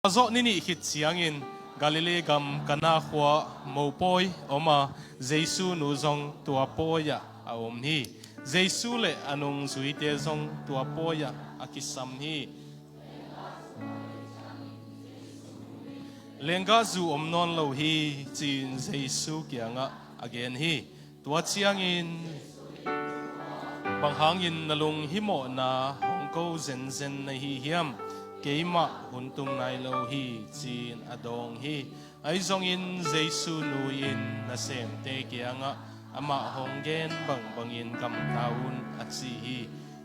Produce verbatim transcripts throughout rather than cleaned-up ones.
Tua zawh ni nih khit ciangin Galilee gam Kana khua mopawi om a, Jesu nu zong tua pawi-ah a om hi. Jesu le a nungzuite zong tua pawi-ah a kisam hi. Lenggahzu om nawn lo hi, ci-in Jesu kiangah a gen hi. Tua ciangin, "Bang hangin na lunghimawhna hong ko zenzen na hi hiam? Keimah hun tung nai lo hi," ci-in a dawng hi. Ahi zongin Jesu nu in nasemte kiangah, "Amah hong gen bangbangin gamta un," a ci hi.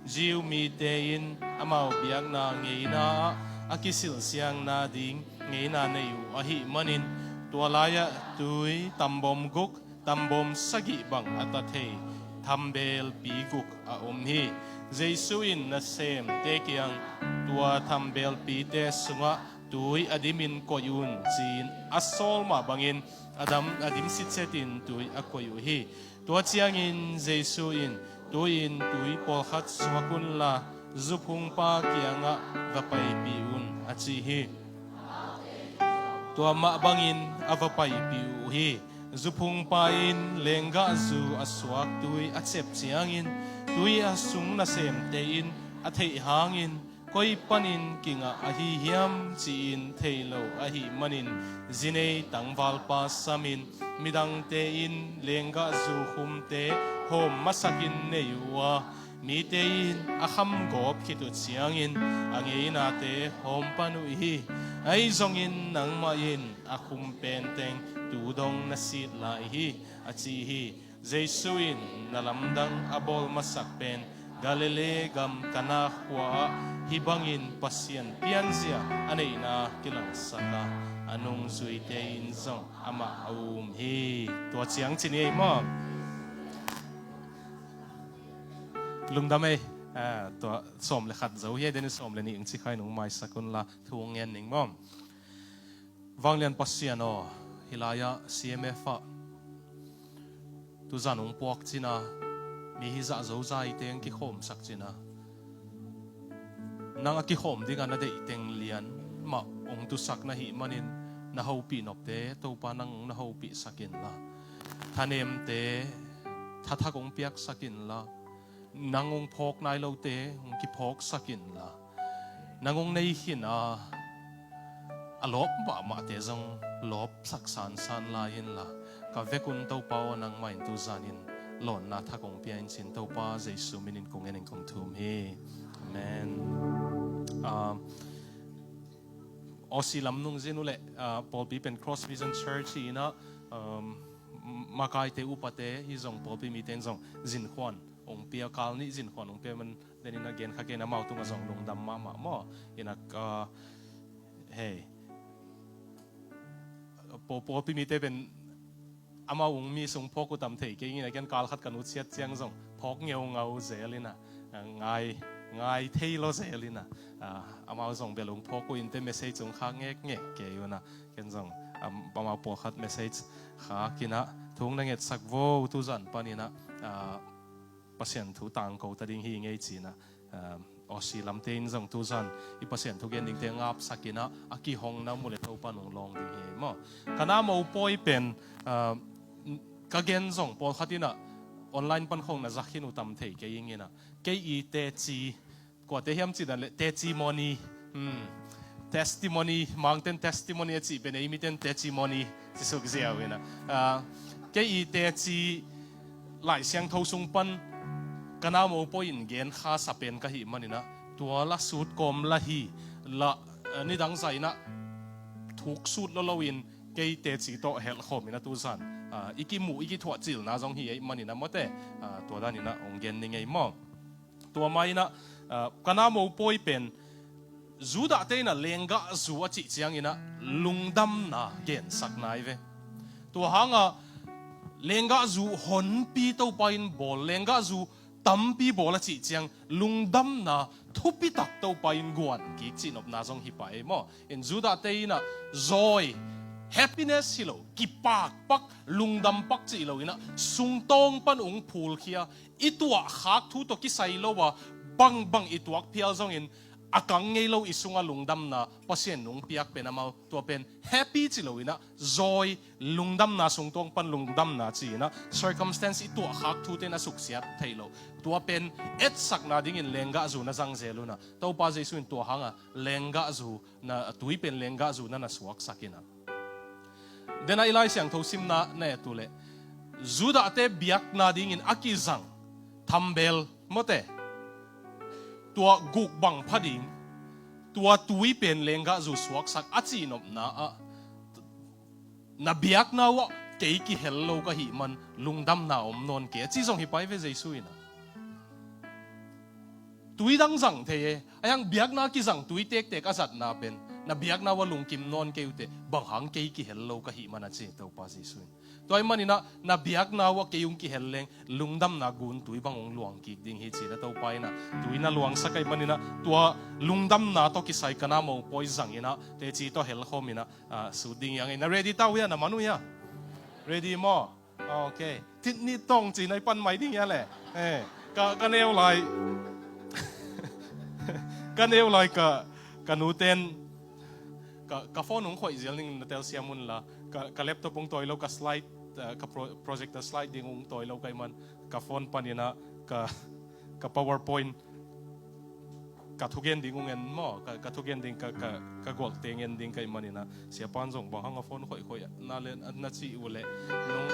Jew mite in amau biakna ngeina ah a kisilsiang nading ngeina nei uh ahih manin, tua lai-ah tui tambawm guk, tambawm sagih bang a ta thei thambelpi guk a om hi. Jesu in nasemte kiang, "Tua thambelpite sungah tui a dimin koih un," ci-in a sawl mah bangin a dam, a dim sitsetin tui a koih uh hi. Tua ciangin Jesu in, "Tu-in tui pawlkhat suak unla, zuphungpa kiangah va paipih un," a ci hi. Tua mah bangin a va paipih uh hi. Zuphungpa in lenggahzu a suak tui a cep ciangin, tui a sung nasemte in a theih hangin, "Koi panin kingah ahi hiam?" ci-in thei lo ahih manin, zinei tangvalpa samin, midangte in lenggahzu khumte hawm masakin nei uh a, mite in a khamgawp khit uh ciangin a ngeinate hawm pan uh hi. Ahi zongin nangmah in a khum penteng tu dong na sit lai hi, a ci hi. Jesu in na lamdang a bawl masak pen Galilee gam Kana khua-ah hih bangin Pasian pianzia a neihna kilangsak a, a nungzuite in zong amah a um hi. Tua ciang ci ni ei maw? Lungdam ei. Ah, tua sawm le khat zo hi ei, den in sawm le nih ung ci kha in ung maisak unla thu ung ngen ning maw? Vanglian Pasian aw, hih lai-ah C M F ah tuzan ung puak cina, mi hizah zozai teng kikhawmsak cina, nang a kikhawm dingah na deih teng lian mah ung tusak na hih manin, na hopih nopte Topa nang ung na hopihsak inla, thanemte thathak ung piaksak inla, nang ung phawk nai lote ung kiphawksak inla, nang ung nei khin a, a lawp mahmahte zong lawpsak sansan lai inla, ka vek un Topa aw, nangmah in tuzan in lawnna thak ung pia in cin Topa Jesu minin kong en in kong thum hi. Amen. Ah, Aussie lam nung zin uh leh, ah, pawlpi pen Cross Vision Church hi inah, um, makaite upate hi zong pawlpi mite in zong zinkhuan ung pia, kal nih zinkhuan ung pia man, den inah gen kha kei in amau tungah zong lungdam mahmah maw. Inah, ah, hei, paw-, pawlpi mite pen amau ung mi sung phawk uh tam thei kei inah, ken kal khat ka nutsiat ciang zong phawk ngeungau zel inah, ah, ngai, ngai thei lo zel inah, ah, amau zong bel ung phawk uh in te message ung khak ngekngek kei unah, ken zong, am, amau pawlkhat message khak inah, thu ung na ngetsak vo, tuzan pan inah, ah, Pasian thu tangko ta ding hi ngei cinah, ah, Aussie lamte in zong tuzan i Pasian thu gen dingte ngapsak inah, a kihong na mu le Topa nung lawng ding hi maw. Kana mopawi pen, ah, ka gen zong pawlkhat inah online pan khong na zak khin uh tam thei kei ing inah, kei i teci, kuate hiam cih dan le testimony, hmm, testimony, Mangten testimony a cih pen ei miten testimony ci suk ziau inah, ah, kei i teci Lai Siangtho sung pan Kana mopawi in gen kha sa pen ka hih man inah, tua la sut kawm la hi la, ah, nidang zah inah thuk sut lo lo in kei teci tawh helh khawm inah tuzan, ah, i kimuh i kithuah cilna zong hi ei man inah mawte, ah, tua dan inah ong gen ni ngei maw. Tua mah inah, ah, Kana mopawi pen Judah te inah lenggahzu a cih ciang inah lungdamna gensak nai ve. Tua hangah lenggahzu honpi Topa in bawl, lenggahzu tampi bawl a cih ciang lungdamna thupitak Topa in guan kik cihnopna zong hi pah ei maw. In Judah te inah zawi, happiness hi lo, kipakpak, lungdampak cih lo inah sungtawng pan ung phulkhia, i tuahkhak thu tawh kisai lo a, bangbang i tuak phial zongin a kang ngei lo i sungah lungdamna Pasian nung piak pen amau tua pen happy ci lo in ah, joy, lungdamna sung tuang pan lungdamna ci in ah, circumstance i tuahkhak thute na suksiat theih loh, tua pen etsakna dingin lenggahzu na zangzel un ah, Topa Jesu in tua hangah lenggahzu na, tui pen lenggahzu na na suaksak in ah. Denah i Lai Siangtho simna na et uh leh, Judahte biakna dingin a kizang thambel mawte, tua guk bang pha ding, tua tui pen lenggahzu suaksak a cihnopna ah, na biakna uh ah kei kihel lo ka hih man lungdamna om nawn kei, a ci zong hi pai ve Jesu in ah. Tui dang zang thei e, a hiang biakna kizang tui tektek a zatna pen, na biakna uh ah lungkim nawn kei uh teh, bang hang kei kihel lo ka hih man a ci Topa Jesu in. Tua ahih manin ah, na biakna uh ah kei hong kihel leng, lungdamna gun tui bang hong luang kik ding hi ci-in ah Topa in ah, tui na luangsak ahih manin ah, tua lungdamna tawh kisai ka na mopawi zang in ah, teci tawh helkhawm in ah, ah, sut ding hi hang e. Na ready ta uh hia, na man uh hia? Ready maw? Ok. Thitni tong ci-in ah i pan mai ding hia leh. Eh, ka, ka neu lai. Ka neu lai ka, ka nuten, ka, ka phone hong khoih zel ning na telsiam un la. Ka, ka laptop hong tawi lo, ka slide, eh, ka pro-, projector slide ding hong tawi lo ka hih man, ka phone panin ah, ka, ka PowerPoint, ka thugen ding hong en maw, ka, ka thugen ding, ka, ka, ka gualte ngen ding ka hih manin ah, siapa'n zong bang hang a phone khoihkhoih na le, na cih uh leh, nung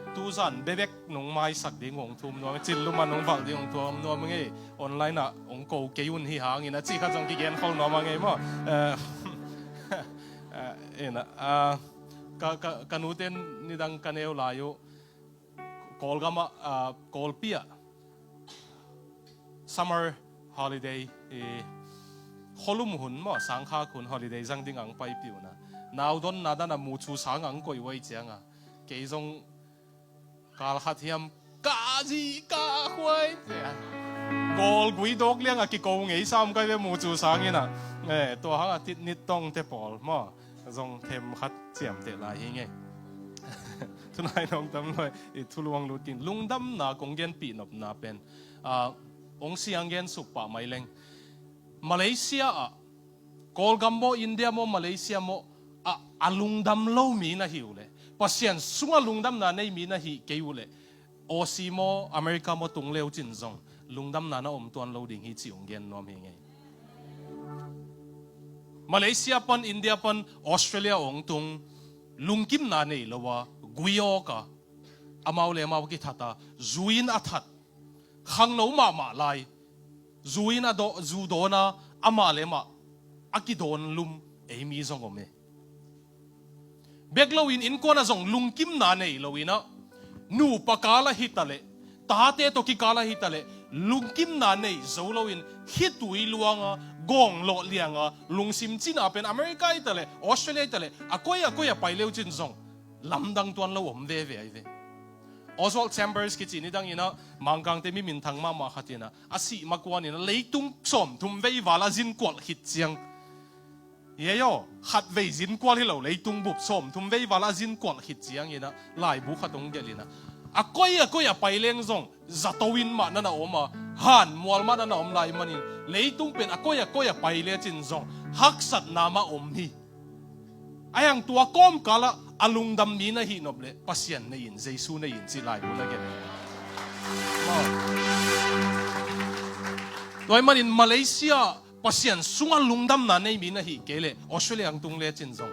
tuzan bebek nung maisak ding hong thum nuam, cin lum ah nung valh ding hong thum nuam ngei, online ah hong ko kei un hi hangin a cih khat zong kigen khol nuam a ngei maw. Eh, eh, in ah, ah, ka, ka, ka nuten nidang ka neu lai uh, Kawlgam ah, ah, Kawlpi ah summer holiday, eh, khualum hun maw, sangkhak hun holiday zang ding ang paipih un ah, naudonna dan a mucu sang ang koih uh ahih ciangah, kei zong kal khat hiam ka zi ka khuai, Kawl gui dawk liang a kiko ngei sam kai ve mucu sang in ah. Eh, tua hang a Thitni tongte pawl maw, zong them khat ciamteh lai hi ngei. Tunai nong tam loi, i thuluang lut kin. Lungdamna kong genpih nopna pen, ah, hong siang gen suk pah mai leng, Malaysia ah, Kawlgam maw, India maw, Malaysia maw, a, a lungdam lo mi na hi uh leh, Pasian sungah lungdamna nei mi na hi kei uh leh, Aussie maw, America maw tung leu cin zong, lungdamna na om tuan lo ding hi ci hong gen nuam hi ngei. Malaysia pan, India pan, Australia hong tung, lungkimna nei lo a, gui awk a, amau le amau kithat a, zu in a that, khangno mahmah lai, zu in a daw-, zu dawn a, amah le amah a kidawn lum ei mi zong om e. Bek loin innkuan ah zong lungkimna nei loin ah, nupa kal ah hi ta leh, tate tawh kikal ah hi ta leh, lungkimna nei zo loin khitui luang a, gawnglawh liang a, lungsim cina pen America hi ta leh, Australia hi ta leh, a koi a koi a pai leu cin zong lamdang tuan lo om veve ahi ve. Oswald Chambers kici nidang in ah, Mangkangte mi minthang mahmah khat in ah, a sih ma kuan in ah, leitung sawmthum vei val a zin kualh khit ciang. Ye aw, khat vei zin kualh hi lo, leitung bup sawmthum vei val a zin kualh khit ciang in ah, laibu khat hong gelh in ah, a koi a koi a pai leng zong zato in mah na na om a, han mual mah na na om lai manin, leitung pen a koi a koi a pai le cin zong haksatna mah om hi. A hiang tua kawmkal ah a lungdam mi na hih nop leh, Pasian nei in, Jesu nei in, ci laibu na gen. Tua ahih manin Malaysia Pasian sungah lungdamna nei mi na hih kei leh, Australia ang tung le cin zong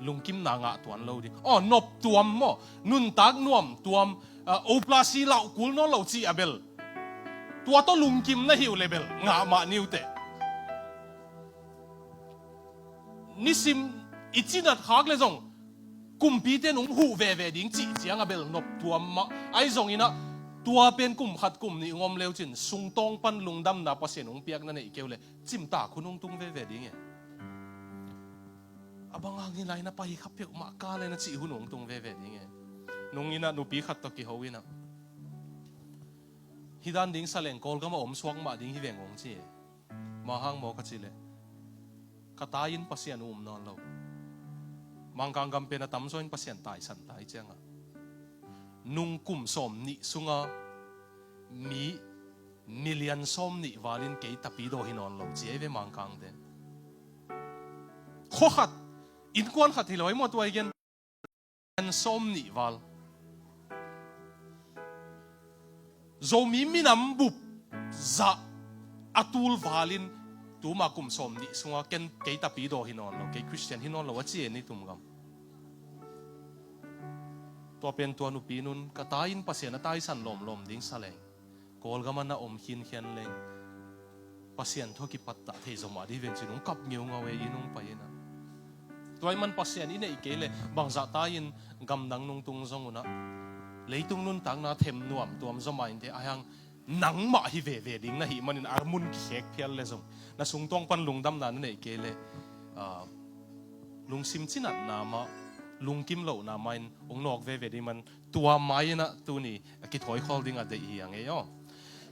lungkimna ngah tuan lo ding. Aw, nop tuam maw, nuntak nuam tuam, ah, operasi lauh kul nawn lo cih a bel, tua tawh lungkim na hi uh leh bel, ngah mah ni uh teh. Nisim i cinat khak leh zong, kumpite in hong huh veve ding cih ciang a bel nop tuam mah. Ahi zongin ah, tua pen kum khat kum nih hong om leu cin, sungtawng pan lungdamna Pasian hong piak na neih kei uh leh, cimtak hun hong tung veve ding e. A bang hang hi lai na pai kha peuhmah ka leh na cih hun hong tung veve ding e. Nung in ah nupi khat tawh kiho in ah, hih dan ding sa leng Kawlgam ah om suak mah ding hi veng hong ci e. Bang hang maw ka cih leh, ka ta in Pasian um nawn lo. Mangkang gam pen a tamzaw in Pasian taisan ta hi ciang a, nung kum sawmnih sung a mi Million sawm nih valin kei tapidaw hi nawn lo ci ei ve Mangkangte. Khua khat, innkuan khat hi lo ei maw tua i gen. Million sawm nih val. Zomi minam bup zah a tul valin tuma kum sawm nih sunga ken kei tapidaw hi nawn lo, kei Christian hi nawn lo a ci ei ni tumgam. Tua pen tua nupi nun ka ta in Pasian a taisan lawmlawm ding sa leng Kawlgam a na om khinkhian leng Pasian thu a kipattah thei zaw mah dih ven cin hong kap ngeungau ei in hong pai inah. Tua i man Pasian i neih kei leh bangzah ta in gamdang nungtung zong unah leitung nuntakna them nuam tuam zaw mah inteh a hiang nangmah hi veve ding na hih manin a mun kikhek phial le zong na sungtuang pan lungdamna na neih kei leh lungsim cinatna mah lungkim lohna mah in hong nawk veve ding man tua mai inah tuni a kithawi khawl ding a deih hi a ngei aw.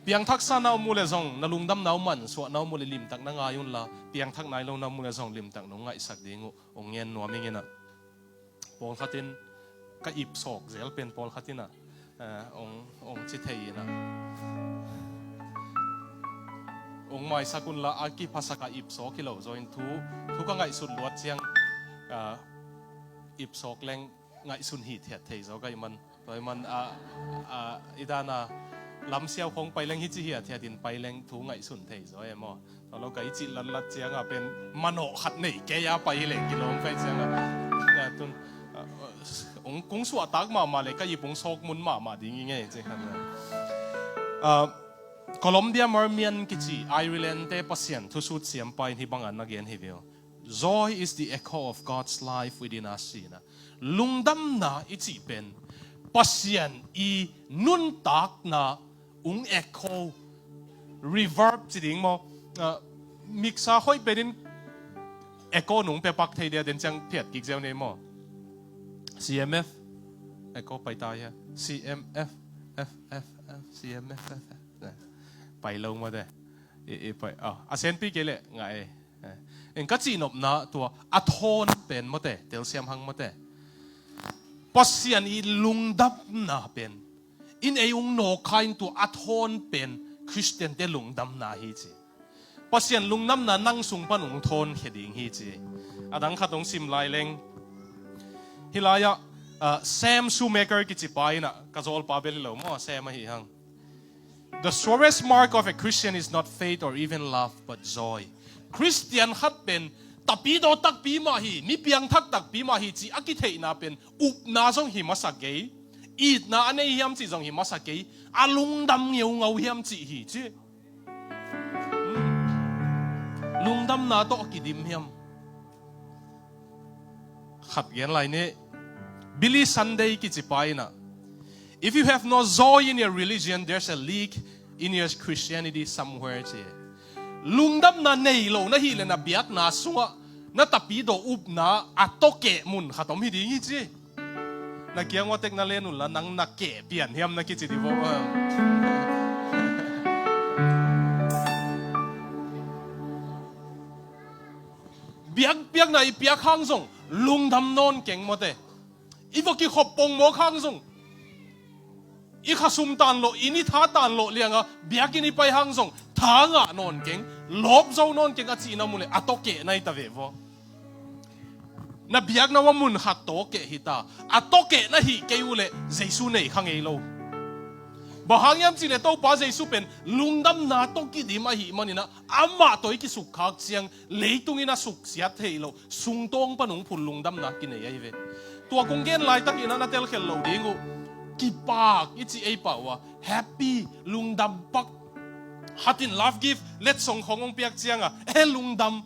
Piangthaksa na om uh le zong na lungdamna uh mansuah na om uh le limtak na ngai unla piangthak nai lo na om uh le zong limtak nong ngaihsak ding uh hong ngen nuam ing inah. Pawlkhat in ka ipsawk zel pen pawlkhat inah hong ci thei inah hong maisak unla a kiphasak a ipsawk hi lo zaw in thu thu ka ngaihsut luat ciang ipsawk leng ngaihsun hithiat thei zaw ka i man. Tua i man a i dana lamsiau khong pai leng hici hiathiat in pai leng thu ngaihsun thei zaw e maw? Tua lo ka i cih latlat cianga pen manawh khat nei kei a pai hi leng kilawm kai cianga tun kung suahtak mahmah le ka ip hong sawk mun mahmah ding i ngei ci khan. Colombia Marmion kici Ireland te Pasian thusut siampa in hih banga na gen hi veu. Joy is the echo of God's life within us, ci-in ah. Lungdamna i cih pen Pasian i nuntakna ung echo, reverb ci ding maw? Ah, miksa hoih penin echo nung pepak thei dia den ciang phiat kik ziau nei maw? C M F echo pai ta hia? C M F, F F F, C M F F F. Pai lo maw te? I, i pai, ah, a senpi kei leh ngah ei. Eh, in ka cihnopna tua a thawn pen mawte, telsiam hang mawte. Pasian i lungdamna pen in ei ung nawk kha in tua a thawn pen Khristiante lungdamna hi ci. Pasian lungdamna nang sung pan ung thawnkhia ding hi ci. A dang khat ung sim lai leng. Hih lai-ah, ah, Sam Shoemaker kici pa in ah, ka zawlpa bel hi lo maw, Sam ahi hang. The surest mark of a Christian is not faith or even love, but joy. Khristian khat pen tapidaw takpi mah hi, mi piangthak takpi mah hi cih a kitheihna pen upna zong hi masa kei, itna a nei hiam cih zong hi masa kei, a lungdam ngeungau hiam cih hi ci. Hmm. Lungdamna tawh a kidim hiam? Khat gen lai ni. Billy Sunday kici pa in ah, "If you have no joy in your religion, there's a leak in your Christianity somewhere," ci. Lungdamna nei lo na hih leh na biakna sungah na tapidaw upna a tawkeh mun khat om hi ding hi ci. Na kiang ua tek na len unla nang na keh pian hiam na kici di vo. Biakpiakna i piak hang zong lungdam nawn keng mawte. I va kikhop pongmawk hang zong i khasum tanlawh, i ni tha tanlawh lianga biakinn i pai hang zong tha ngah nawn keng, lawp zo nawn keng a cihna mu le a tawkeh na hi ta ve vaw. Na biakna ua mun khat tawkeh hi ta. A tawkeh na hih kei uh leh Jesu nei kha ngei lo. Bang hang hiam cih leh Topa Jesu pen lungdamna tawh kidim ahih manin ah amah tawh i kisukkhak ciang leitung in a suksiat theih loh sungtawng pan hong phun lungdamna kinei ahi ve. Tua kong gen laitak in ah na telkhial lo ding uh. Kipak i cih ei pah uh a, happy, lungdam pak. Khat in love gift, letsong khong hong piak cianga, eh, lungdam.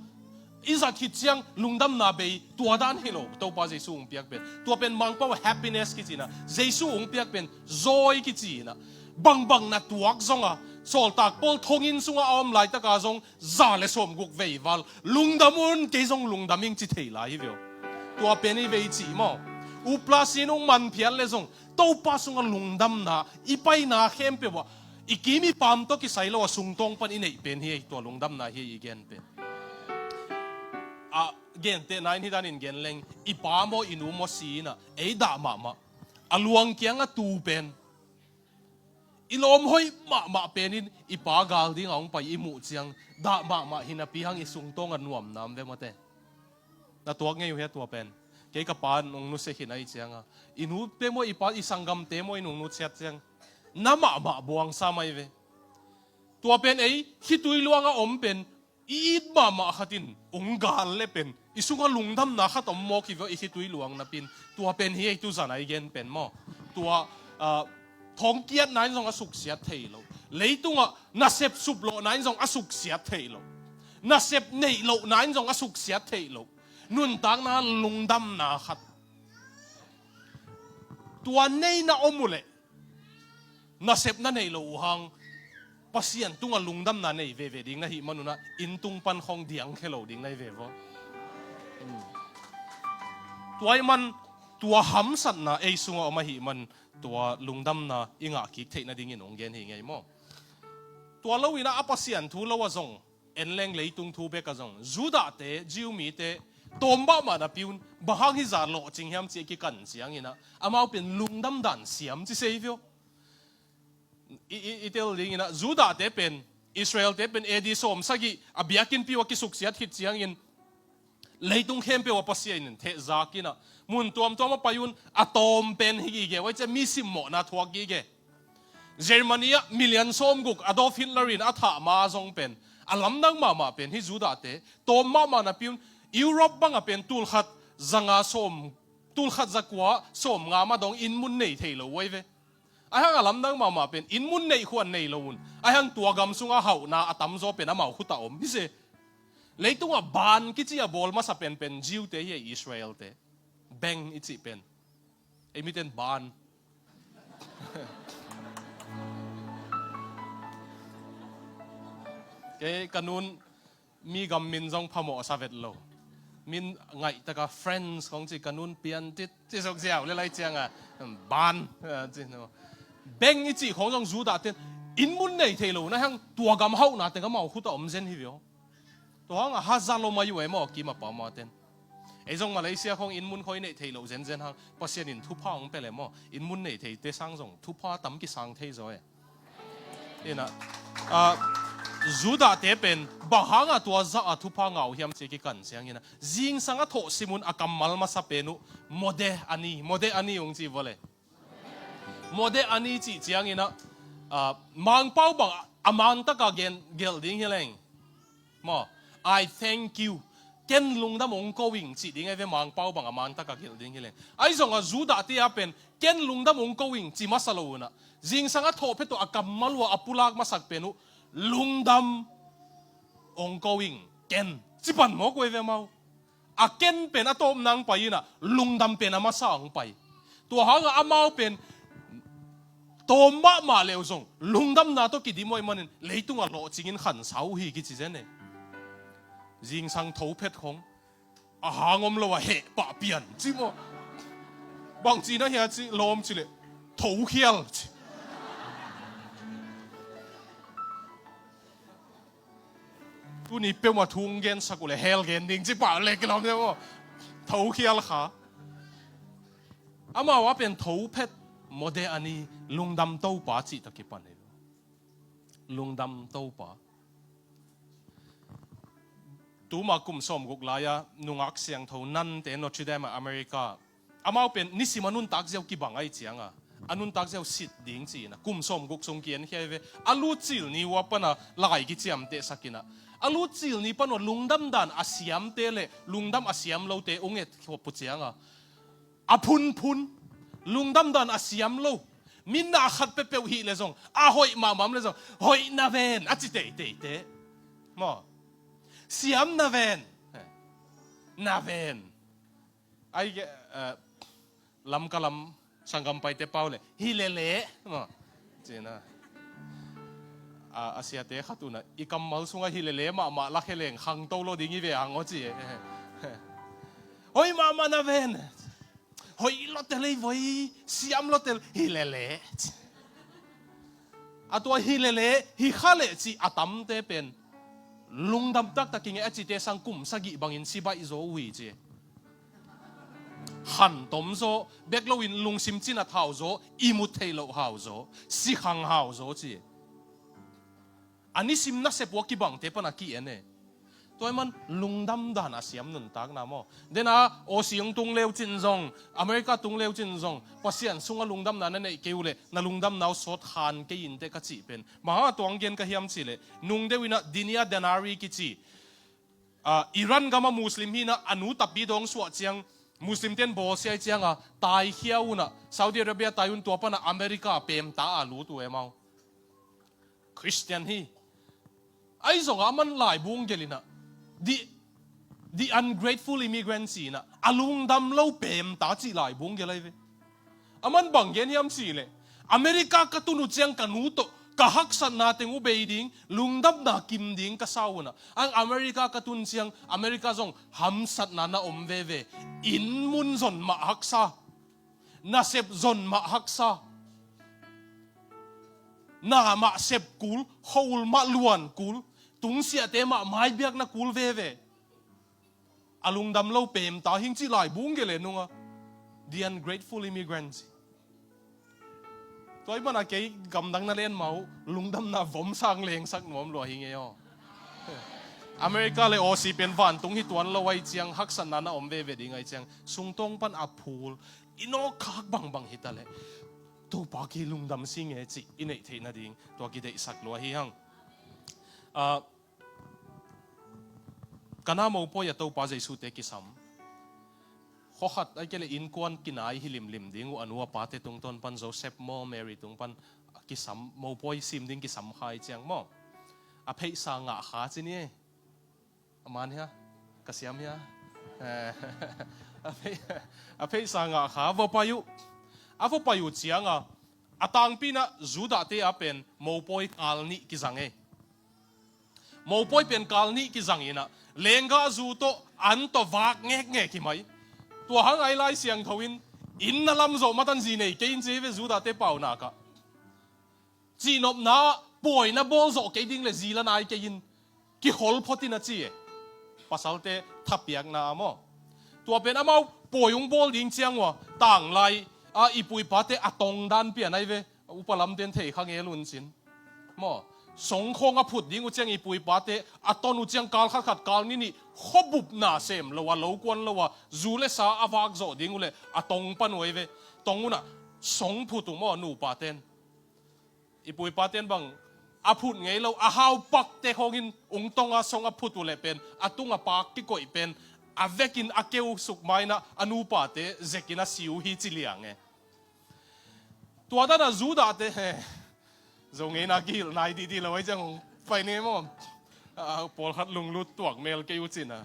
I zat khit ciang lungdamna bei, tua dan hi lo, Topa Jesu hong piak pen. Tua pen Mangpau ah happiness kici in ah, Jesu hong piak pen joy kici in ah. Bangbang na tuak zonga, sawltak pawl thonginn sunga a om laitaka zong za le sawmguk vei val lungdam un, kei zong lungdam ing ci thei lai hi ve uh. Tua pen i vei cih maw? Upla sin hong man phial le zong Topa sunga lungdamna i paina khempeuh ah i kim i pam tawh kisai lo a sungtawng pan i neih pen hi ei, tua lungdamna hi ei i gen pen. A gentehna in hih danin gen leng, i pa maw i nu maw si in ah ei dah mahmah a luang kianga tu pen i lawm hoih mahmah pen in i pa gal dingah hong pai i muh ciang, dah mahmah hi napi hang i sungtawng a nuamnam ve mawte. Na tuak ngei uh hia tua pen? Kei ka pa nong nusia khin ahi cianga, i nute maw, i pa, i sanggamte maw, i nong nusiat ciang, na mahmah buangsa mai ve. Tua pen ei khitui luanga om pen i it mahmah khatin ung gal le pen i sungah lungdamna khat om mawk hi veh, i khitui luang napin. Tua pen hi ei tu zan a i gen pen maw. Tua, ah, thongkiatna in zong a suksiat thei lo. Leitungah nasep suplawhna in zong a suksiat thei lo. Nasep neih lohna in zong a suksiat thei lo. Nuntakna lungdamna khat. Tua neina om uh leh nasepna neih lo uh hang Pasian tungah lungdamna nei veve ding na hih manunah inn tung pan khong diangkhia lo ding na hi ve vaw. Tua ih man tua hamsatna ei sungah om ahih man tua lungdamna i ngah kik theih nadingin hong gen hi ngei maw? Tua loinah a Pasian thu lo ah zong en leng leitung thu bek ah zong Judahte, Jew mite tawm mahmah napi un bang hang hizah lawhcing hiam ci a kikan cianginah amau pen lungdam dan siam ci sei vio. I, i, i tel dinginah Judahte pen, Israelte pen A D sawm sagih a biakinnpi uh a kisuksiat khit ciangin leitung khempeuh a Pasian in thehzak inah mun tuamtuam a pai un a tawm pen hi gige uh ai cia mi simmawhna thuak gige. Germany ah million sawmguk Adolf Hitler in a thah ma zong pen a lamdang mahmah pen hi Judahte tawm mahmah napi un Europe bangah pen tulkhat zanga sawm, tulkhat zakua sawmnga ma dong inn mun nei thei lo uh ai ve. Aihang a lamdang mahmah pen inn mun neih khuan nei lo un. Aihang tua gam sunga hauhna a tamzaw pen amau khutah om hi se. Leitungah ban kici a bawl masa penpen Jew-te hi a Israel-te. Beng i cih pen. Ei miten ban. Kei ka nun mi gam min zong phamawh sa vet lo. Min ngaih taka friends kong ci ka nun pian tit ci suk ziau le lai cianga ban, ah, ci no. Beng i cih khong zong Judah ten inn mun nei thei lo na hang tua gam hauhna teng amau khutah om zen hi vio. Tua hang a haza lo mai uh e maw kima pama ten. Ei zong Malaysia khong inn mun khoi neih thei lo zenzen hang Pasian in thupha hong pia le maw inn mun nei theite sang zong thupha tam kisang thei zaw e. Inah, ah, Judah-te pen bang hanga tua zah a thupha ngah uh hiam ci kikan cianginah zingsang a thawh simun a kammal masa pen uh modeh ani, modeh ani ung ci vua le. Modeh ani cih cianginah, ah, Mangpau bang a mangtaka gen, gelh ding hi leng. Maw, "I thank you. Ken lungdam ong ko ing," cih ding ai ve Mangpau bang a mangtaka gelh ding hi leng. Ai zong a Judah-te a pen, "Ken lungdam ong ko ing," ci masa lo unah. Zingsang a thawh phet uh a kammal uh a pulak masak pen uh, "Lungdam ong ko ing, ken," ci pan mawk uh ai ve mau. A ken pen a tawpna ang pai inah, lungdam pen a masa ang pai. Tua hangah amau pen tawm mahmah leu zong lungdamna tawh kidim uh ahih manin leitungah lawhcingin khansa uh hi kici zen e. Zingsang tho phet khong a hang om lo a heh pah pian ci maw? Bang ci na hia ci lawm ci leh thokhial ci. Tuni peuhmah thu hong gensak uh le hell gen ding ci pah le kilawm deuh aw. Thokhial kha. Amau a pen tho phet modeh ani lungdam Topa cih tawh kipan hi. Lungdam Topa. Tuma kum sawmguk lai-a nungak siangtho nante Notre Dame a America Amau pen nisim a nuntak ziau kibang ahi cianga a nuntak ziau sit ding ci-in a kum sawmguk sung ki-en khia hi ve. A lut cil ni uh a pana lai kiciamtehsak in a, a lut cil ni pan uh a lungdam dan a siamte le lungdam a siam lote ung et khop uh cianga a phunphun lungdam dan a siam lo. Min na khat peuhpeuh hih le zong a hoih mahmah le zong hoih na ven a ci teiteite maw? Siam na ven, na ven. Ai ke, eh, Lamka lam sanggam paite pau le hi lele maw? Cina a, a siate khat un a i kammal sungah hi lele mahmah lakhe leng khangto lo ding hi ve ang aw ci. Hoih mahmah na ven. Hoih lotel ei voi siam lotel hi lele. A tua hi lele hi kha le ci a tamte pen lungdam taktak i ngei a cite sang kum sagih bangin si baih zaw uh hi ci. khantom zaw, bek loin lungsim cinat hau zaw, ihmut theih loh hau zaw, sikhang hau zaw ci. A nisim nasep uh a kibangte pan a ki-en e. Tua ahih man lungdam dan a siam nuntakna maw? Dena Aussie hong tung leu cin zong, America tung leu cin zong, Pasian sungah lungdamna na neih kei uh leh na lungdamna uh sawt khan kei inteh ka cih pen bang hang a tua hong gen ka hiam cih leh, nung deuh inah Dinia Danari kici, ah, Iran gama Muslim hi inah a nu tapi dawng suah ciang, Muslim ten bawlsia cianga taikhia unah Saudi Arabia tai un, tua panah America pemta a lut uh e amau. Christian hi. Ahi zongah aman laibu hong gelh inah, the, the ungrateful immigrant ci inah, a lungdam lo pemta cih laibu hong gelh ahi ve. Aman bang gen hiam cih leh, America ka tun uh ciang ka nu tawh ka haksatna teng uh bei ding, lungdamna kim ding ka sa unah, ang America ka tun ciang America zong hamsatna na om veve. Inn mun zon mah haksa, nasep zon mah haksa, na mah sep kul, khua-ul mah luan kul, tungsiahte mah maibiakna kul veve. A lungdam lo pemta hing cih laibu hong gelh e nunga, the ungrateful immigrant ci. Tua ahih mana kei gamdang na len mah uh lungdamna vom sang lengsak nuam lua hing e aw. America le Aussie pen vantung hi tuan lo ahi ciang, haksatna na om veve ding ahi ciang, sungtawng pan a phul, i nawkkhak bangbang hi ta leh, Topa kei lungdam sing e cih i neih theih nading tua kideihsak lua hi hang. Ah, Kana mopawi a Topa Jesu te kisam. Khua khat ahih kei leh innkuan kinai hi limlim ding uh, a nu a pate tungtawn pan Joseph maw Mary tung pan kisam, mopawi sim ding kisam kha i ciang maw, a pheisa ngah kha ci ni e. A man hia? Ka siam hia? Eh, a phei-, a pheisa ngah kha, va pai uh. A va pai uh cianga, a tangpi inah Judah te a pen mopawi kal nih kizang e. Mopawi pen kal nih kizang inah, lenggahzu tawh an tawh vak ngekngek hi mai. Tua hang a i Lai Siangtho in, inn na lam zawh matan zi nei kei in ci hi ve Judah te paunak ah. Cihnopna ah pawi na bawl zawh kei ding le zi la nai kei in, kikhol phot in a ci e. Pasalte thapiakna ah maw. Tua pen amau pawi hong bawl ding ciang uh a, tanglai a i pu i pate a tong dan pian ahi ve. Upa lamten thei kha ngel un cin. Maw, songkhawng a phut ding uh ciang i pu i pate a ton uh ciang kal khatkhat kal nih nih khuabup na sem lo a, lo kuan lo a, zu le sa a vak zawh ding uh leh a tong pan uh ahi ve. Tong unah song phut uh maw, nupa ten. I pu i pa ten bang a phut ngei lo, a hau pakte khawngin ung tonga song a phut uh leh pen a tunga pak kikoih pen a vekin a keu suk ma inah a nupate zekin a si uh hi ci liang e. Tua dan a Judah te, he, Zo ngeina kihilh nai dihdih lo ahi ciang hong pai ni maw? A, pawlkhat lunglut tuak mel kei uh cin a.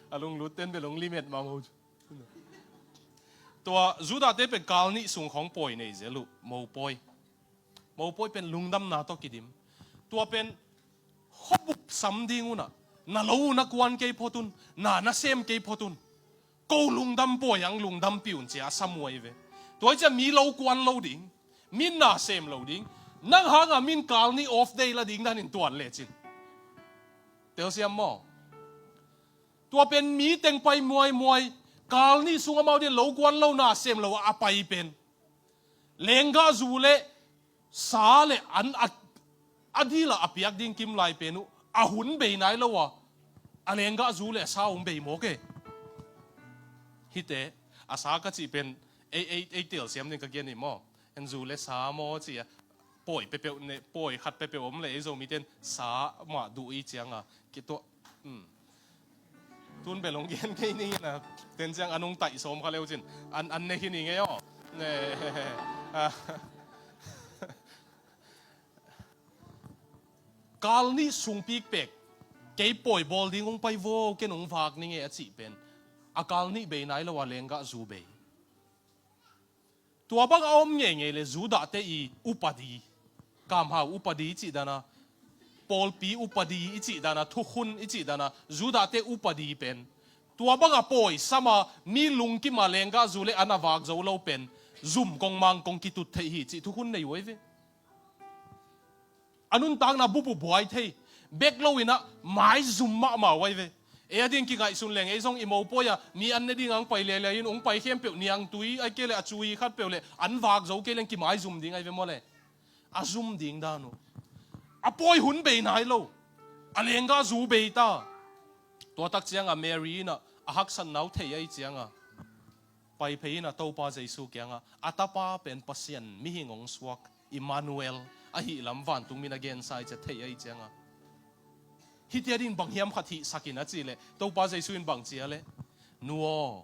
A lunglut ten bel hong limet mah maw. Tua Judah te pen kal nih sung khawng pawi nei zel uh, mopawi. Mopawi pen lungdamna tawh kidim. Tua pen khuabup sam ding unah, na lo uh na kuan kei phot un, na na sem kei phot un. Ko lungdam pawi ang lungdampih un ci a sam uh ahi ve. Tua hi ciah mi lo kuan lo ding, min na sem lo ding, nang hanga min kal nih off day la ding danin tuan lecin. Telsiam maw? Tua pen mi teng pai muaimuai, kal nih sung amau din lo kuan lo na sem lo a pai pen. Lenggahzu le sa le an a, a dila a piak ding kim lai pen uh, a hun bei nai lo a, a lenggahzu le a sa hong bei mawk e. Hite, a sa ka cih pen, ei, ei, ei telsiam ding ka gen hi maw. En zu le sa maw ci a, pawi peuhpeuh ne, pawi khat peuhpeuh om le ei Zomiten sa mah duh i cianga, kituah, um. Tun bel hong gen kei ning ina, ten ciang a nung taih sawm kha leu cin. An, an ne hi ning ei aw. Ne, a. Kal nih sung pikpek, kei pawi bawl ding hong pai vaw, ken hong vak ning ei a cih pen. A kal nih bei nai lo a lenggahzu bei. Tua bang a om ngeingei le Judah te i upadi, kamhau upadi i cih dana, pawlpi upadi i cih dana, thukhun i cih dana, Judah te upadi pen. Tua bang a pawi sama mi lungkima lenggahzu le an a vak zo lo pen, zum kong mang kong kitut theih hi cih thukhun nei uh ahi ve. A nuntakna bup uh buai thei. Bek lo inah maizum mahmah uh ahi ve. Ei a ding kingaihsun leng ei zong i mopawi a mi an ne ding ang pai liailiai in, ung pai khempeuh niangtui ai kei le a cui khat peuh le an vak zo kei leng kimaizum ding ai ve maw le. A zum ding dan uh a pawi hun bei nai lo. A lengga zu bei ta. Tua tak cianga Mary in a, a haksatna uh thei ai cianga pai phei in a Topa Jesu kianga a tapa pen Pasian mihing hong suak Immanuel ahi lam vantung min a gensa ai cia thei ai cianga hiti a ding bang hiam khat hihsak in a cih leh Topa Jesu in bang ci a leh, nu aw,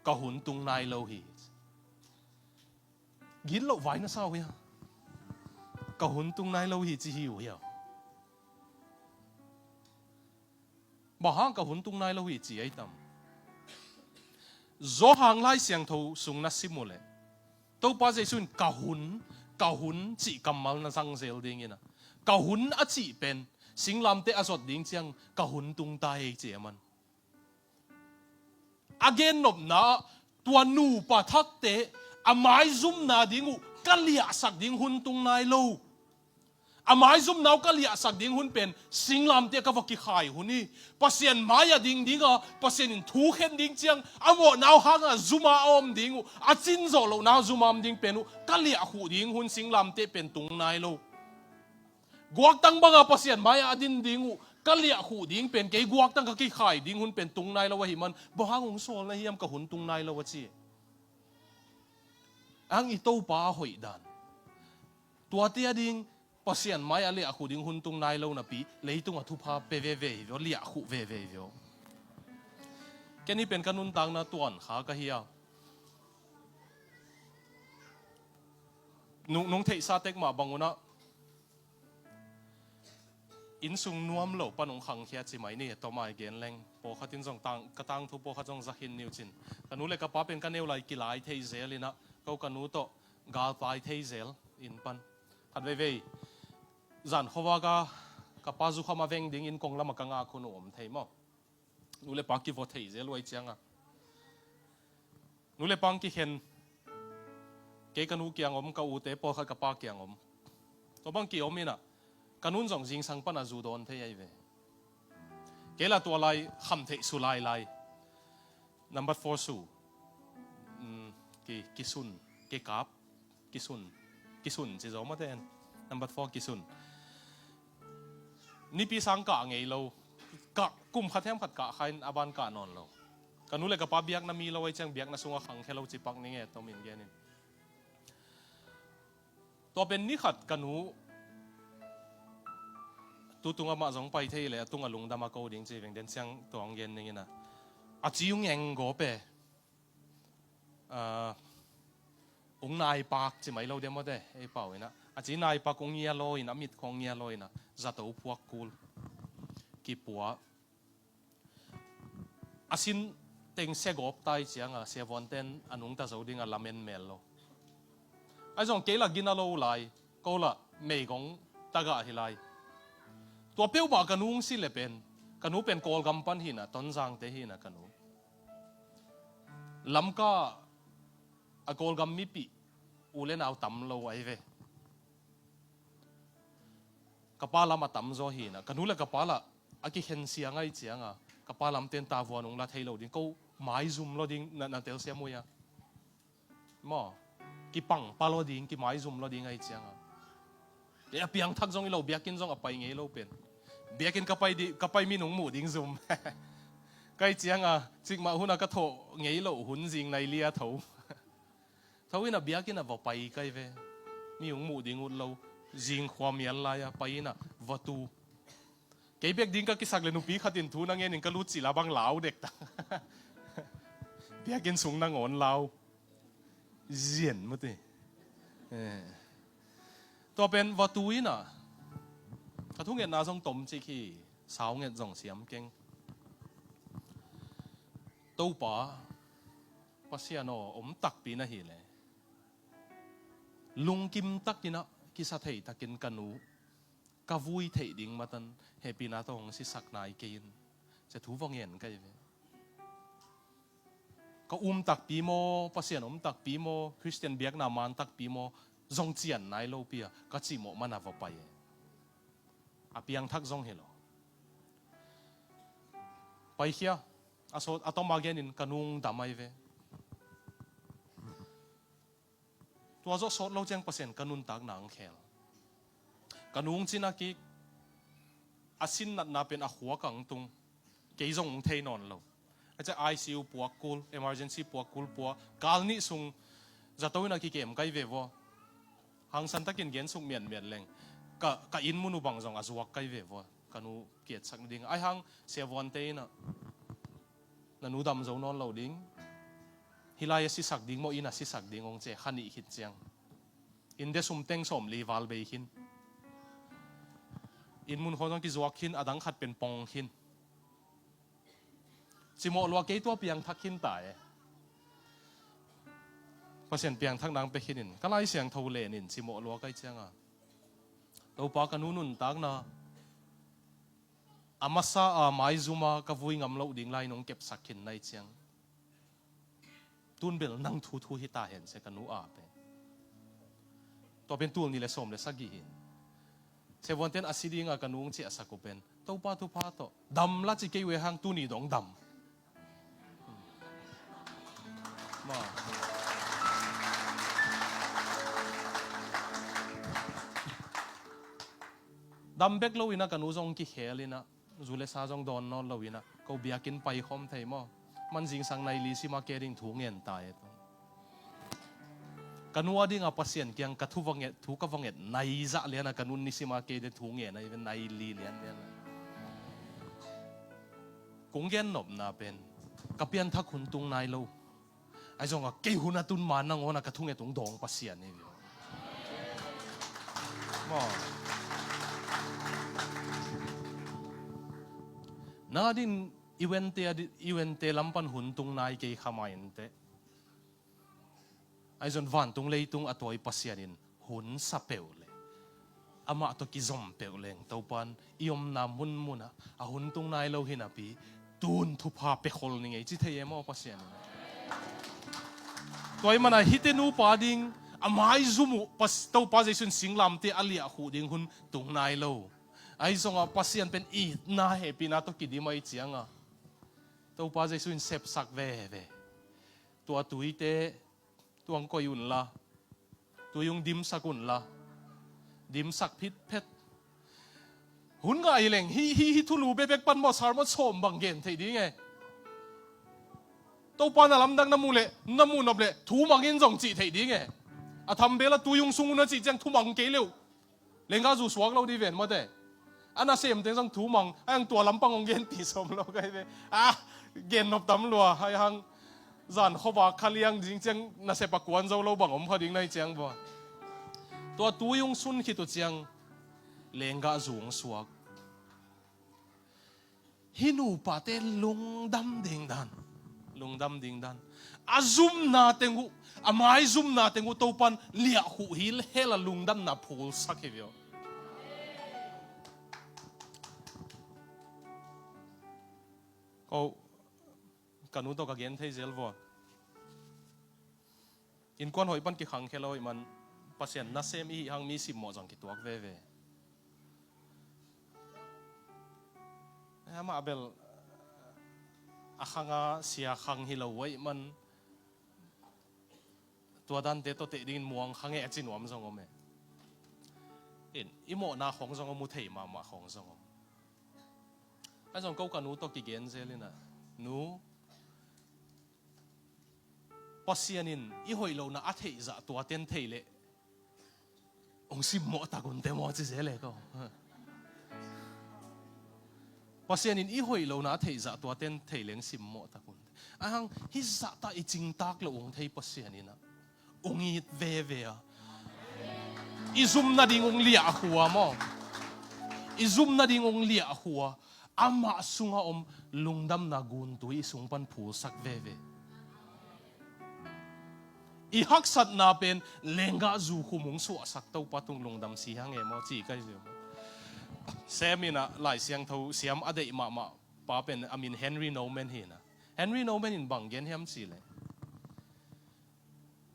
ka hun tung nai lo hi. Gitloh vai na sa uh hia? Ka hun tung nai lo hi ci hi uh hia? Bang hang ka hun tung nai lo hi ci ai tam? Johan Lai Siangtho sung na sim uh leh Topa Jesu in ka hun, ka hun cih kammal na zang zel dingin a, ka hun a cih pen singlamteh a zot ding ciang ka hun tung ta hi ci a man. A gennopna ah tua nupa thakte a maizumna ding uh ka liahsak ding hun tung nai lo. A maizumna uh ka liahsak ding hun pen singlamteh ka va kikhai hun hi. Pasian mai-ah ding dinga Pasian in thu khen ding ciang a mawhna uh hanga zuma a om ding uh, a cin zawh lohna zuma om ding pen uh ka liahkhuh ding hun singlamteh pen tung nai lo. Guaktang banga Pasian mai-ah a din ding uh ka liahkhuh ding pen kei guaktang ka kikhai ding hun pen tung nai lo ahi man, bang hang hong sawl na hiam ka hun tung nai lo a ci. Ang i Topa a hoih dan. Tuate a ding Pasian mai-ah liahkhuh ding hun tung nai lo napi leitung a thupha pe veve hi vio, liahkhuh veve hi vio. Ken hi pen ka nuntakna tuan kha ka hi a. Nung, nung theihsa tek mah bang unah innsung nuam lo pan hong khangkhia ci mai ni, a tom ai gen leng. Pawlkhat in zong tang, ka tangthu pawlkhat zong zakhin niu cin. Ka nu le ka pa pen ka neu lai kilai thei zel inah, ko ka nu tawh galpai thei zel in pan. Khat veivei zan khuavak a ka pa zukham a veng dingin kong lamah ka ngak hun uh om thei maw? Nu le pa kivaw thei zel uh ai cianga nu le pa ang kikhen. Kei ka nu kiang om, ka ute pawlkhat ka pa kiang om. Tua bang ki-om inah ka nun zong zingsang pana zu dawn thei ai ve. Kei la tua lai kham theih su lailai. Number four su. Mm, ki, kisun, kikap, kisun, kisun ci zaw mate en. Number four kisun. Nipi sang kah ngei lo. Kah kum khat hiam khat kah khain a ban kah nawn lo. Ka nu le ka pa biakna mi lo ai ciang biakna sungah khangkhia lo cipak ning e, tomin genin. Tua pen ni khat ka nu tutung amah zong pai thei le a tung a lungdam a ko ding ci veng den ciang tuang gen ning inah a ci ung eng gawp e. Ung naipak ci mai lo dia mawte ei pau inah a ci naipak ung ngia law inah mit khong ngia law inah zato phuak kul kipua. A sin teng sia gawp tai cianga siavuanten a nungta zo dinga lamen mel lo. Ai zong kei la gina lo lai, ko la meigong tagah hi lai. Tua peuhmah ka nu ung si le pen ka nu pen Kawlgam pan hina, Tonzangte hina ka nu. Lamka a Kawlgam mipih u le nau tam lo ai ve. Ka pa lam a tam zaw hina, ka nu le ka pa lah a kikhen sia ngai cianga ka pa lamten tavuan ung la thei lo ding, ko maizum lo ding na, na telsiam uia. Maw, kipang pa lo ding, kimaizum lo ding ai cianga. Kei a piangthak zong i lo, biakinn zong a pai ngei lo pen. Biakinn ka pai di, ka pai min ung muh ding zum. Kai cianga cikmah huna ka thawh ngei lo hun zing nai lia tho. Tho inah biakinn a va pai kai ve. Mi ung muh ding ut lo. Zing khua mial lai-a pai inah va tu. Kei bek ding ka kisak le nupi khatin thu na ngenin ka lut cila bang lau dekta. Biakinn sung nangawn lau. Zian mute. Eh. Tua pen va tu inah ka thungetna zong tom cik hi. Saunget zong siam keng. Topa Pasian aw, om takpi na hi le lungkim takinah kisa thei takin ka nu ka vui theih ding matan hehpihna tawh hong sisak nai kei in. Cia thu va ngen ka hi ve. Ka um takpi maw, Pasian om takpi maw, Khristian biakna man takpi maw, zong cian nai lopi a ka cihmawh mana va pai e. A piangthak zong hi lo. Paikhia, a sawt a tawm a genin ka nu dam ahi ve. Tua zawh sawt lo ciang Pasian ka nuntakna hong khel. Ka nu hong cina kik, a sin natna pen a khua kang tung, kei zong hong thei nawn lo. A ciah I C U puak kul, emergency puak kul pua, kal nih sung zato in a kikem kai ve vua. Hangsan takin gensuk mianmian leng. Ka, ka inn mun uh bang zong a zuak kai ve vua. Ka nu kiatsak nading. Ai hang, Sia Vuante in a, na nu dam zo nawn lo ding. Hih lai a sisak ding maw, inn a sisak ding hong ci, kha nih khit ciang. Inn de sum teng sawmli val bei khin. Inn mun khawng zong kizuak khin, a dang khat pen pong khin. Cimawh lua kei tua piangthak khin ta e. Pasian piangthak nang pia khinin, ka Lai Siangtho lenin cimawh lua kai cianga. Topa ka nu nuntakna, a masa a maizuma ka vui ngam loh ding lai nong kepsak khin nai ciang. Tun bel nang thuthu hi ta hen se ka nu a pen. Tua pen tul nih le sawm le sagih hi. Sia Vuanten a si dinga ka nu hong ciahsak uh pen Topa thupha tawh dam la ci kei uh e hang tuni dong dam. Ma. Dam bek lo ina ka nu zong kikhel ina. Zu le sa zong dawn nawn lo ina, ko biakinn paikhawm thei maw? Man zingsang nai li sima ke ding thu ngen ta e. Ka nu a dinga Pasian kiang ka thu va nget, thu ka va nget nai zah liana ka nun ni sima ke ding thu ngen nai ve nai li lian liana. Kong gen nopna pen ka pianthak hun tung nai lo. Ahi zongah kei hun a tun ma nangawn a ka thunget hong dawng Pasian hi. Maw? Na din i wente a di-, i wente lam pan hun tung nai kei kha mai inteh. Ahi zong vantung leitung a tawi Pasian in hun sa peuh le amah tawh kizom peuh leng Topan i omna munmunah a hun tung nai lo hi napi tun thupha pia khol ni ngei ci thei e maw Pasian in. Tua i manah hihte nupa ding a maizum uh Pas-, Topa Jesu in singlamte a liahkhuh ding hun tung nai lo. Ahi zongah Pasian pen itna hehpihna tawh kidim ahi cianga Topa Jesu in sepsak veve. Tua tuite tuang koi unla, tui ung dimsak unla, dimsak phitphet. Hun ngah hi leng, hi, hi, hi thulu bekbek pan maw, sermon sawm bang gen thei ding e. Topa na lamdang na muh leh, na muh nop leh, thu mang in zong cih thei ding e. A thambel a tui ung sung un a cih ciang thu mang kei leuh. Lengga zu suak lo di ven mawte. A nasemte zong thu mang, a yang tua lampang hong gen ti sawm lo kai ve. Ah, gen nop tam lua, hai hang zan khuavak kha liang ding ciang nasep a kuan zo lo bang om kha ding nai ciang vua. Tua tui hong sun khit uh ciang lenggah zu hong suak. Hih nupate lungdam ding dan, lungdam ding dan. A zumna teng uh, a maizumna teng uh Topan liahkhuh hi hel a lungdamna phulsak hi viau. Ko, ka nu tawh ka gen thei zel vua. Innkuan hoih pan kikhangkhia lo hoih man Pasian nasem i hih hang mi simmawh zong kituak veve. Amah bel a khanga sia khang hi lo hoih man tua dante tawh teh dingin muang khang e a ci nuam zong om e. In, i mawhna khong zong om, mu thei mahmah khong zong om. A zong ko ka nu tawh kigen zel ina, nu, Pasian in i hoih lohna a theih zah tua ten thei leh hong simmawh tak un te maw ci zel e ko. Pasian in i hoih lohna a theih zah tua ten thei leh hong simmawh tak un te. A hang hih zahta i cingtak loh hong thei Pasian ina hong it veve a. I zum nading hong liah a khua maw? I zum nading hong liah a khua. Amah sunga om lungdamna guntui i sung pan phulsak veve. I haksatna pen lenggah zu khum hong suahsak Topa tung lungdam si hang e maw ci kai zia maw? Sem ina Lai Siangtho siam a deih mahmah pa pen a min Henri Nouwen hi ina. Henri Nouwen in bang gen hiam ci leh,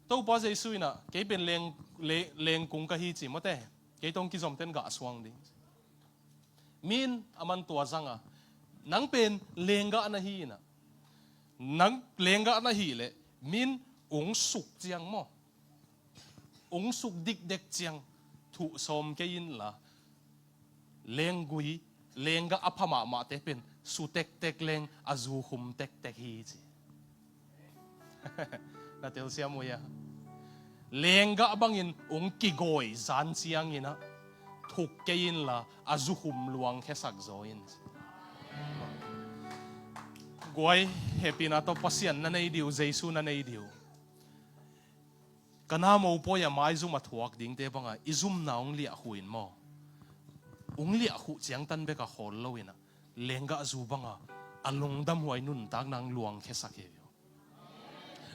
Topa Jesu ina kei pen leng, le-, lengkung ka hi ci mawte. Kei tawh kizom ten gah suang ding. Min a man tua zanga Nang pen lenggah na hi inah, nang lenggah na hih leh min ung suk ciang maw, ung suk dikdek ciang thuh sawm kei inla, lenggui, lenggah a pha mahmahte pen su tektek leng a zu hum tektek hi ci. Na telsiam uh hia? Lenggah bangin ung kigawi zan cianginah thuk kei inla a zu hum luangkhiasak zaw in. Guai, hehpihna tawh Pasian na nei dih uh, Jesu na nei dih uh. Ka na mopawi a maizum a thuak dingte banga i zumna ung liahhuh in maw, ung liahhuh ciangtan bek a khawl lo inah, lenggah zu banga a lungdamhuai nuntakna ung luangkhiasak hi uh.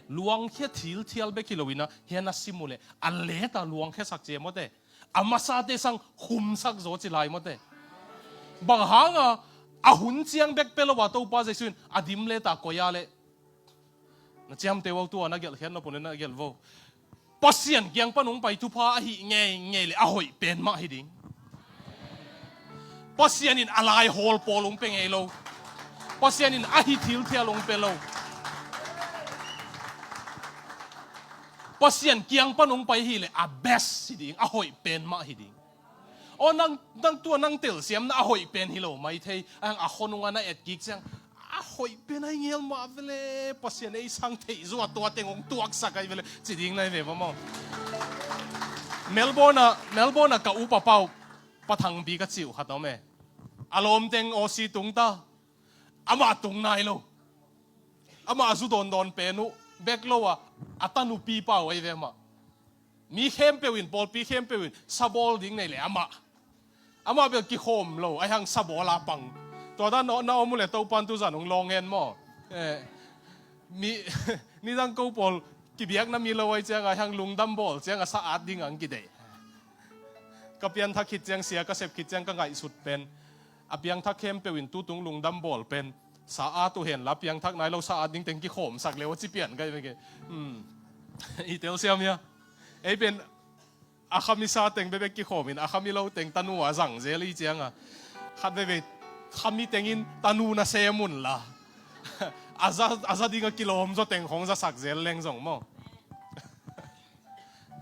Luangkhia thilthial bek hi lo inah, hia na sim uh leh a leta luangkhiasak ci e mawte, a masate sang humsak zaw ci lai mawte. Bang hanga a hun ciang bek pia lo a Topa Jesu in a dim leta koih a leh, na ciamteh uh, tua na gelhkhiat nop uh na gelh vo. Pasian kiang pan ung pai thupha ahih ngeingei leh a hoih pen mah hi ding. Pasian in a laihawl pawl ung pia ngei lo. Pasian in a hi thilthial ung pia lo. Pasian kiang pan ung pai hi leh a best hi ding, a hoih pen mah hi ding. Aw, nang, nang tua nang telsiamna a hoih pen hi lo mai thei. A hang a khonung a na et kik ciang, a hoih pen ai ngel mah vele, Pasian ei sang theih zuah tua teng ung tuaksak ai vele ci ding nai ve maw. Melbourne ah, Melbourne ah ka upa pau, Pa Thangpi ka cih uh khat om e. A lawm teng Aussie tung ta. Amah tung nai lo. Amah a zu dawndawn pen uh bek lo a, a tanupi pau ai ve amah. Mi khempeuh in, pawlpi khempeuh in sabawl ding nei leh amah, amah bel kikhawm lo, ai hang sabawl a pang. Tua dan na, na om uh leh Topan tuzan ung lawng hen maw. Eh, mi, nidang ko pawl kibiakna mi lo ai cianga, ai hang lungdam bawl cianga sa at ding ang kideih. Ka pianthak khit ciang, sia ka sep khit ciang ka ngaihsut pen, a piangthak khempeuh in tutung lungdam bawl pen sa at uh henla, piangthak nai lo sa at ding teng kikhawmsak leh aw ci pian kai veke. Hmm. I telsiam hia? Ei pen a khami sa teng bekbek kikhawmin, a khami lo teng tanu a zang zel i cianga, khat veve khami tengin tanu na sem unla, a za, a za dinga kilawm zaw teng khong zasak zel leng zong maw.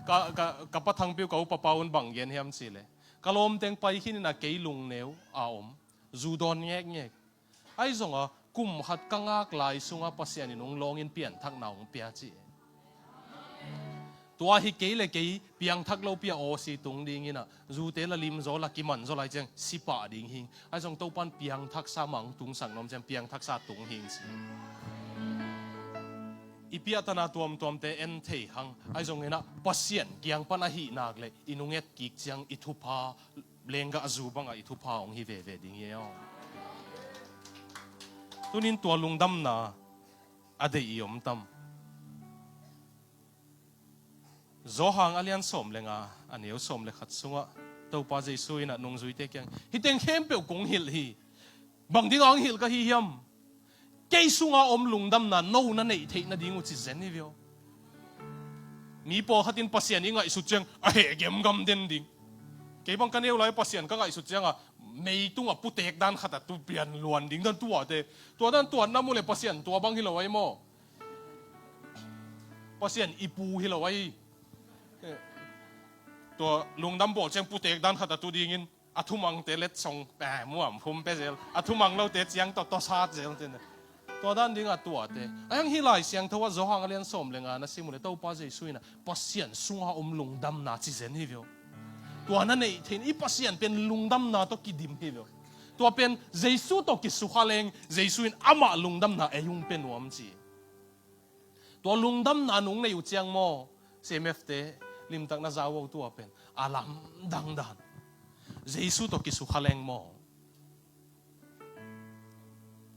Ka, ka, ka Pa Thangpi uh, ka upa pau un bang gen hiam cih leh, ka lawm teng pai khin inah kei lungneu a om, zu dawn ngekngek. Ai zonga kum khat ka ngak lai sunga Pasian in ung lawngin pianthakna ung pia ci. Tua hi kei le kei piangthak lopi a Aussie tung dinginah, zute la lim zaw, la kiman zaw lai ciang si pah ding hi. Ai zong Topan piangthaksa mah ung tungsak nuam ciang piangthaksa tung hi ci. I piahtana tuamtuamte en thei hang. Ai zonginah Pasian kiang pan ahih nak leh i nung et kik ciang i thupha, lenggah zu bangah i thupha hong hi veve ding hi aw. Tunin tua lungdamna a deih i om tam? Johan a lian sawm le nga, a neu sawm le khat sungah Topa Jesu inah nungzuite kiang, hih teng khempeuh kong hilh hi. Bang dingah hong hilh ka hi hiam? Kei sunga om lungdamna no na neih theih nading uh ci zen hi vio. Mi pawlkhat in Pasian i ngaihsut ciang a heh gemgam den ding. Kei bang ka neu lai Pasian ka ngaihsut cianga mei tungah putek dan khat a tu pian luan ding dan tuate. Tua dan tuat na mu le Pasian tua bang hi lo ai maw. Pasian i pu hi lo ai. Tua lungdam bawl ciang putek dan khat a tu dingin a thumangte letsong, eh, muam phum pe zel. A thumang lote ciang tawh tawsat zel te. Tua dan dingah tuate. A hang hih Lai Siangtho ah Johan a lian sawm le nga na sim uh le Topa Jesu inah Pasian sunga om lungdamna ci zen hi vio. Tua na neih theih i Pasian pen lungdamna tawh kidim hi vio. Tua pen Jesu tawh kisukha leng Jesu in amah lungdamna ei hong pe nuam ci. Tua lungdamna nung nei uh ciang maw, C M F te limtak na za uh tua pen a lamdang dan. Jesu tawh kisukha leng maw.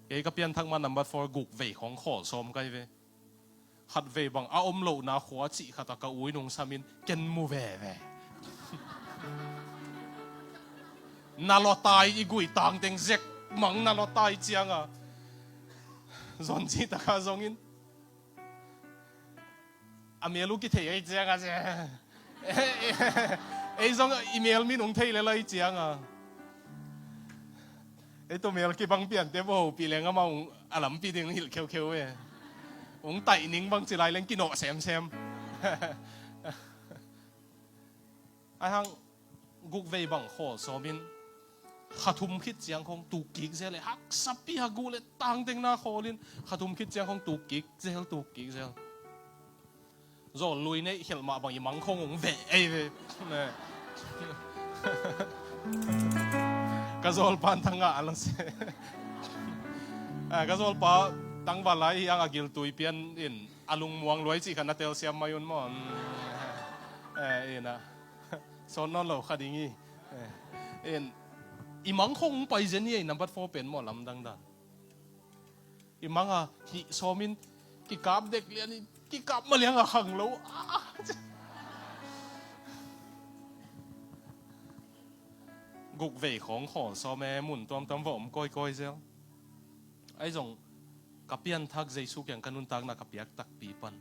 Kei ka pianthak ma number four guk vei khong khawl sawm kai ve. Khat vei bang a om lohna khua cih khat a ka ui nung samin ken mu veve. Na lawtai i gui tangteng zek mang na lawtai cianga zon cih taka zongin a mel uh kithei ei cianga cia. Ei zong i mel min ung thei le lai cianga. Ei tua mel kibang piante vo, hopih leng amah ung a lampi ding hilh kheukheu ve. Ung taih ning bang ci lai leng kinawh semsem. Aihang guk vei bang khawl sawmin kha thum khit ciang khong tuk kik zel e. Haksapi a guh le tangtengna khawlin kha thum khit ciang khong tuk kik zel, tuk kik zel. Zawl lui neih khelh mah bang i mang khong ung veh ei ve. Ka zawlpa tangah a la se. Ka zawlpa tangval lai hi ang a giltui pian in a lungmuang luai cih khat na telsiam mai un maw? Ina sawn nawn lo kha ding hi. In i mang khong ung pai zen hi ei, number four pen maw, lamdang dan. I manga hih sawmin kikap dek lian i kikap maliang a khang lo. Guk vei khawng khawl sawm e, mun tuamtuam va om kawikawi zel. Ahi zong ka pianthak Jesu kiang ka nuntakna ka piak takpi pan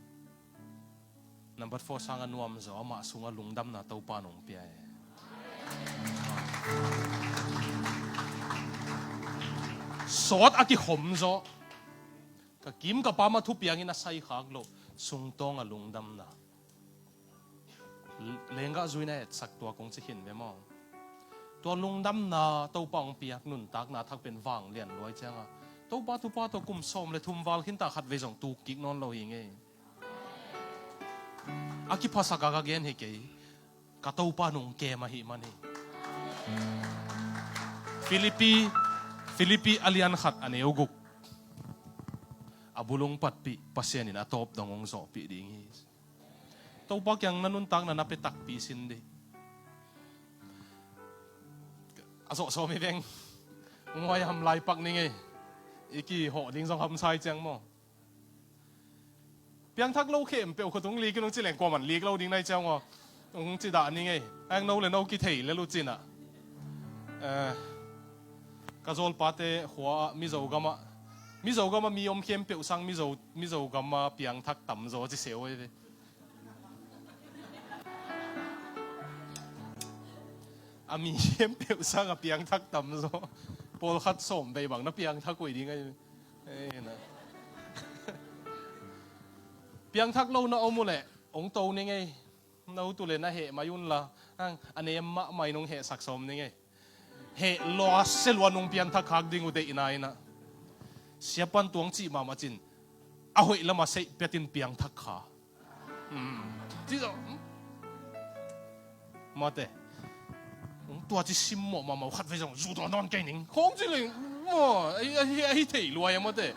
number four sang a nuam zaw, amah sungah lungdamna Topa nong pia e. Sawt a kikhom zaw. Ka kim ka pam a thupiangin a saikhak loh sungtawng a lungdamna. Lenggah zuina etsak tua kong ci khin ve maw? Tua lungdamna Topa hong piak nuntakna thak pen vanglian luai cianga Topa thupha tawh kum sawm le thum val khinta khat vei zong tuk kik nawn lo hi ngei. A kiphasak a ka gen hi kei. Ka Topa nung kem ahi man hi. Filipi, Filipi a lian khat a neu guk. A bulung patpih Pasian in a tawp dong hong zawhpih ding hi. Topa kiang na nuntakna na pe takpi sin dih. A zawh sawm hi veng. Nguai ham lai pak ning ei. I kihawh ding zong hamsai ciang maw? Piangthak lo khempeuh khut hong lik in hong ci leng kuaman lik lo ding nai ciang aw. Hong ci dah ning ei. Aeng no le no kithei le lucinah. Ka zawlpate khua ah Mizo gamah, Mizo gamah mi om khempeuh sang Mizo, Mizo gamah piangthak tamzaw ci seu ei ve. A mi khempeuh sang a piangthak tamzaw. Pawlkhat sawm vei bang na piangthak uh hi ding ei. Piangthak lo na om uh leh hong to ning ei. No tu le na heh mai unla, a nem mahmah in hong hehsak sawm ning ei. Heh lua se lua nung piangthak khak ding uh deihna inah. Siapan tuang cih mahmah cin a hoih lamah seih piatin piangthak kha. Mate. Tua ci simmawh mahmah uh khat vei zong zu dawn dawn kei ning khawng ci leng. Maw, ahi thei luai a mate.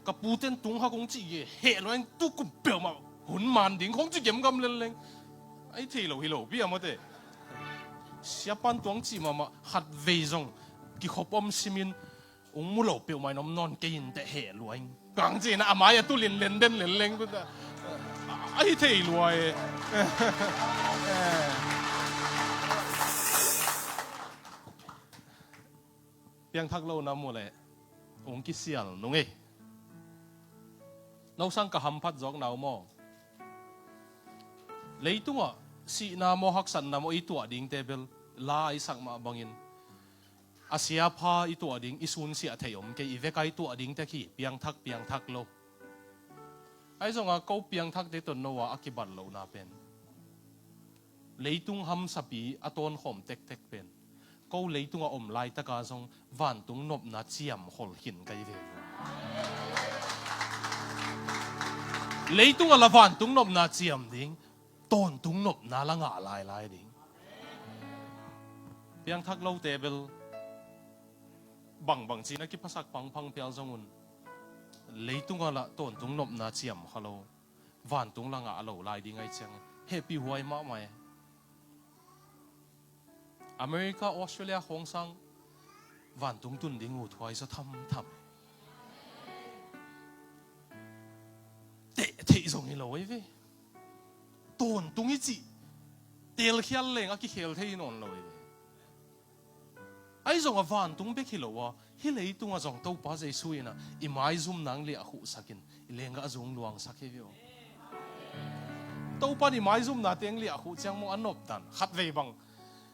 Ka puten tung hak hong cih ge heh luai tu kum peuhmah hun man ding khawng ci gemgam lelleng. Ahi thei lo hi lo pi a mate. Siapan tuang cih mahmah khat vei zong kikhop om simin ung mu lo peuhmah in om nawn kei in teh heh luai. Kang cina a mai a tulin lenden lelleng kuta. Ahi thei luai. Piangthak lo na mu leh ung kisial nung ei. No sang ka hamphat zawkna uh maw? Leitungah sihna maw haksatna maw i tuah dingte bel la i sak mah bangin a siapha i tuah ding i sunsiah thei om kei, i veka i tuah dingte khi piangthak piangthak lo. Ahi zonga ko piangthakte tawh no a a kibat lohna pen leitung hamsapi a tawnkhawm tektek pen ko leitunga om laitaka zong vantung nopna ciamkhol khin kai ve. Leitunga la vantung nopna ciam ding, tawntung nopna la ngah lailai ding. Piangthak lote bel bangbang cina kiphasak phangphang pial zongun leitunga la tawntung nopna ciam kha lo, vantung la ngah lo lai ding ahi ciangin hehpih huai mahmah e. America, Australia khawng sang vantung tun ding uh thuai zaw thamtham. Teh theih zong hi lo ei ve. Tawntung i cih teelkhial leng a kikhel thei hi nawn lo ei ve. Ahi zong a vantung bek hi lo a, hih leitung a zong Topa Jesu in ah i maizumna ang liahkhuhsak in i lenggah zung luangsak hi ve aw. Topa in i maizumna teng liahkhuh ciang maw a nopdan khat vei bang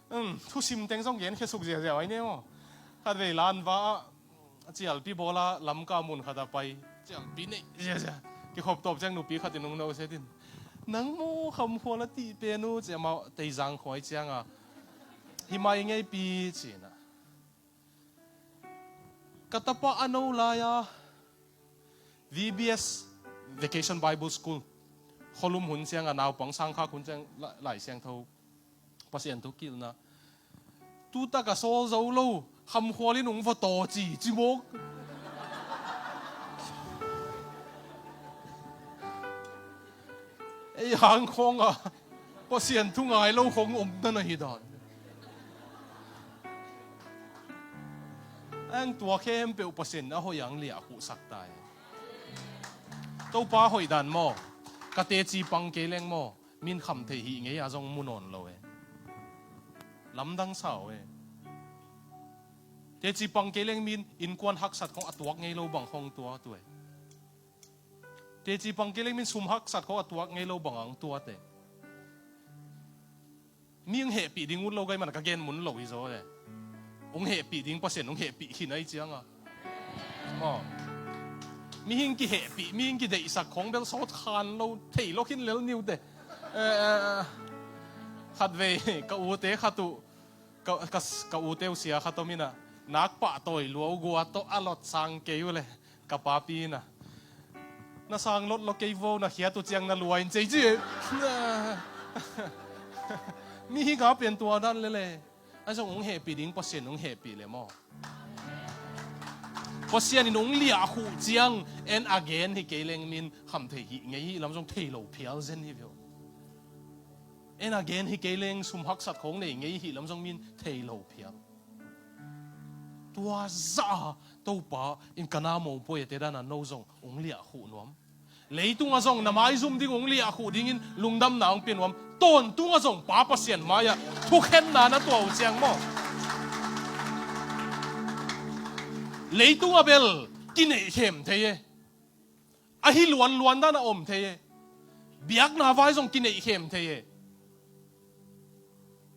Um, thusim teng zong genkhia suk ziazia ai ne maw. Khatvei lanva ah a cialpi bawla Lamka mun khat a pai, cialpi neih ziazia. Kikhop tawp ciang nupi khat in hong no setin, "Nang maw Khamkhual a tih pen uh?" ci, amau Teizang khua i cianga, "Hi mai ngei pi," ci-in ah. Ka tapa a no lai-a V B S, Vacation Bible School, khualum hun cianga naupang sangkhak hun ciang la-, Lai Siangtho, Pasian thu kilhna, "Tutak a sawl zo lo, Khamkhual in hong va taw ci," ci mawk. Ei hang khawng a Pasian thu ngai lo khawng om na na hi dan. Ang tua khempeuh Pasian a hoih ang liah khuhsak ta e. Topa hoih dan maw, ka teci pang kei leng maw, min kham thei hih ngei a zong mu nawn lo e. Lamdang sa uh e. Teci pang kei leng min innkuan haksat khawng a tuak ngei lo bang khawng tua tu e. Teci pang kei leng min sum haksat khawng a tuak ngei lo bang ang tuate. Mi hong hehpih ding ut lo gai man ka gen mun lo hi zaw e. Hong hehpih ding Pasian hong hehpih khin ai cianga. Maw. Mihing kihehpih, mihing kideihsak khawng bel sawt khan lo, thei lo khin lel niute. Eh, eh, eh. Khatvei ka ute khat uh, ka, ka, ka ute uh sia khat om in ah, nak pahtawi lua uh gua tawh a lot sang kei uh le. Ka papi in ah, "Na sang lot lo kei vo, na khiat uh ciang na lua in," ci ci. Mihing a pen tua dan lele. Ahi zong hong hehpih ding Pasian hong hehpih le maw. Pasian in hong liah khuh ciang, en a gen hi kei leng min kham thei hih ngei hih lam zong thei lo phial zen hi veu. En a gen hi kei leng sum haksat khawng nei ngei hih lam zong min thei lo phial. Tua zah a Topa in ka na mopawi a te dan a no zong hong liah khuh nuam. Leitung a zong na maizum ding hong liah khuh dingin lungdamna hong pia nuam. Tawntung a zong Pa Pasian mai-ah thukhenna na tuah uh ciang maw. Leitung a bel kineih khem thei e. Ahi luanluan dan a om thei e. Biakna vai zong kineih khem thei e.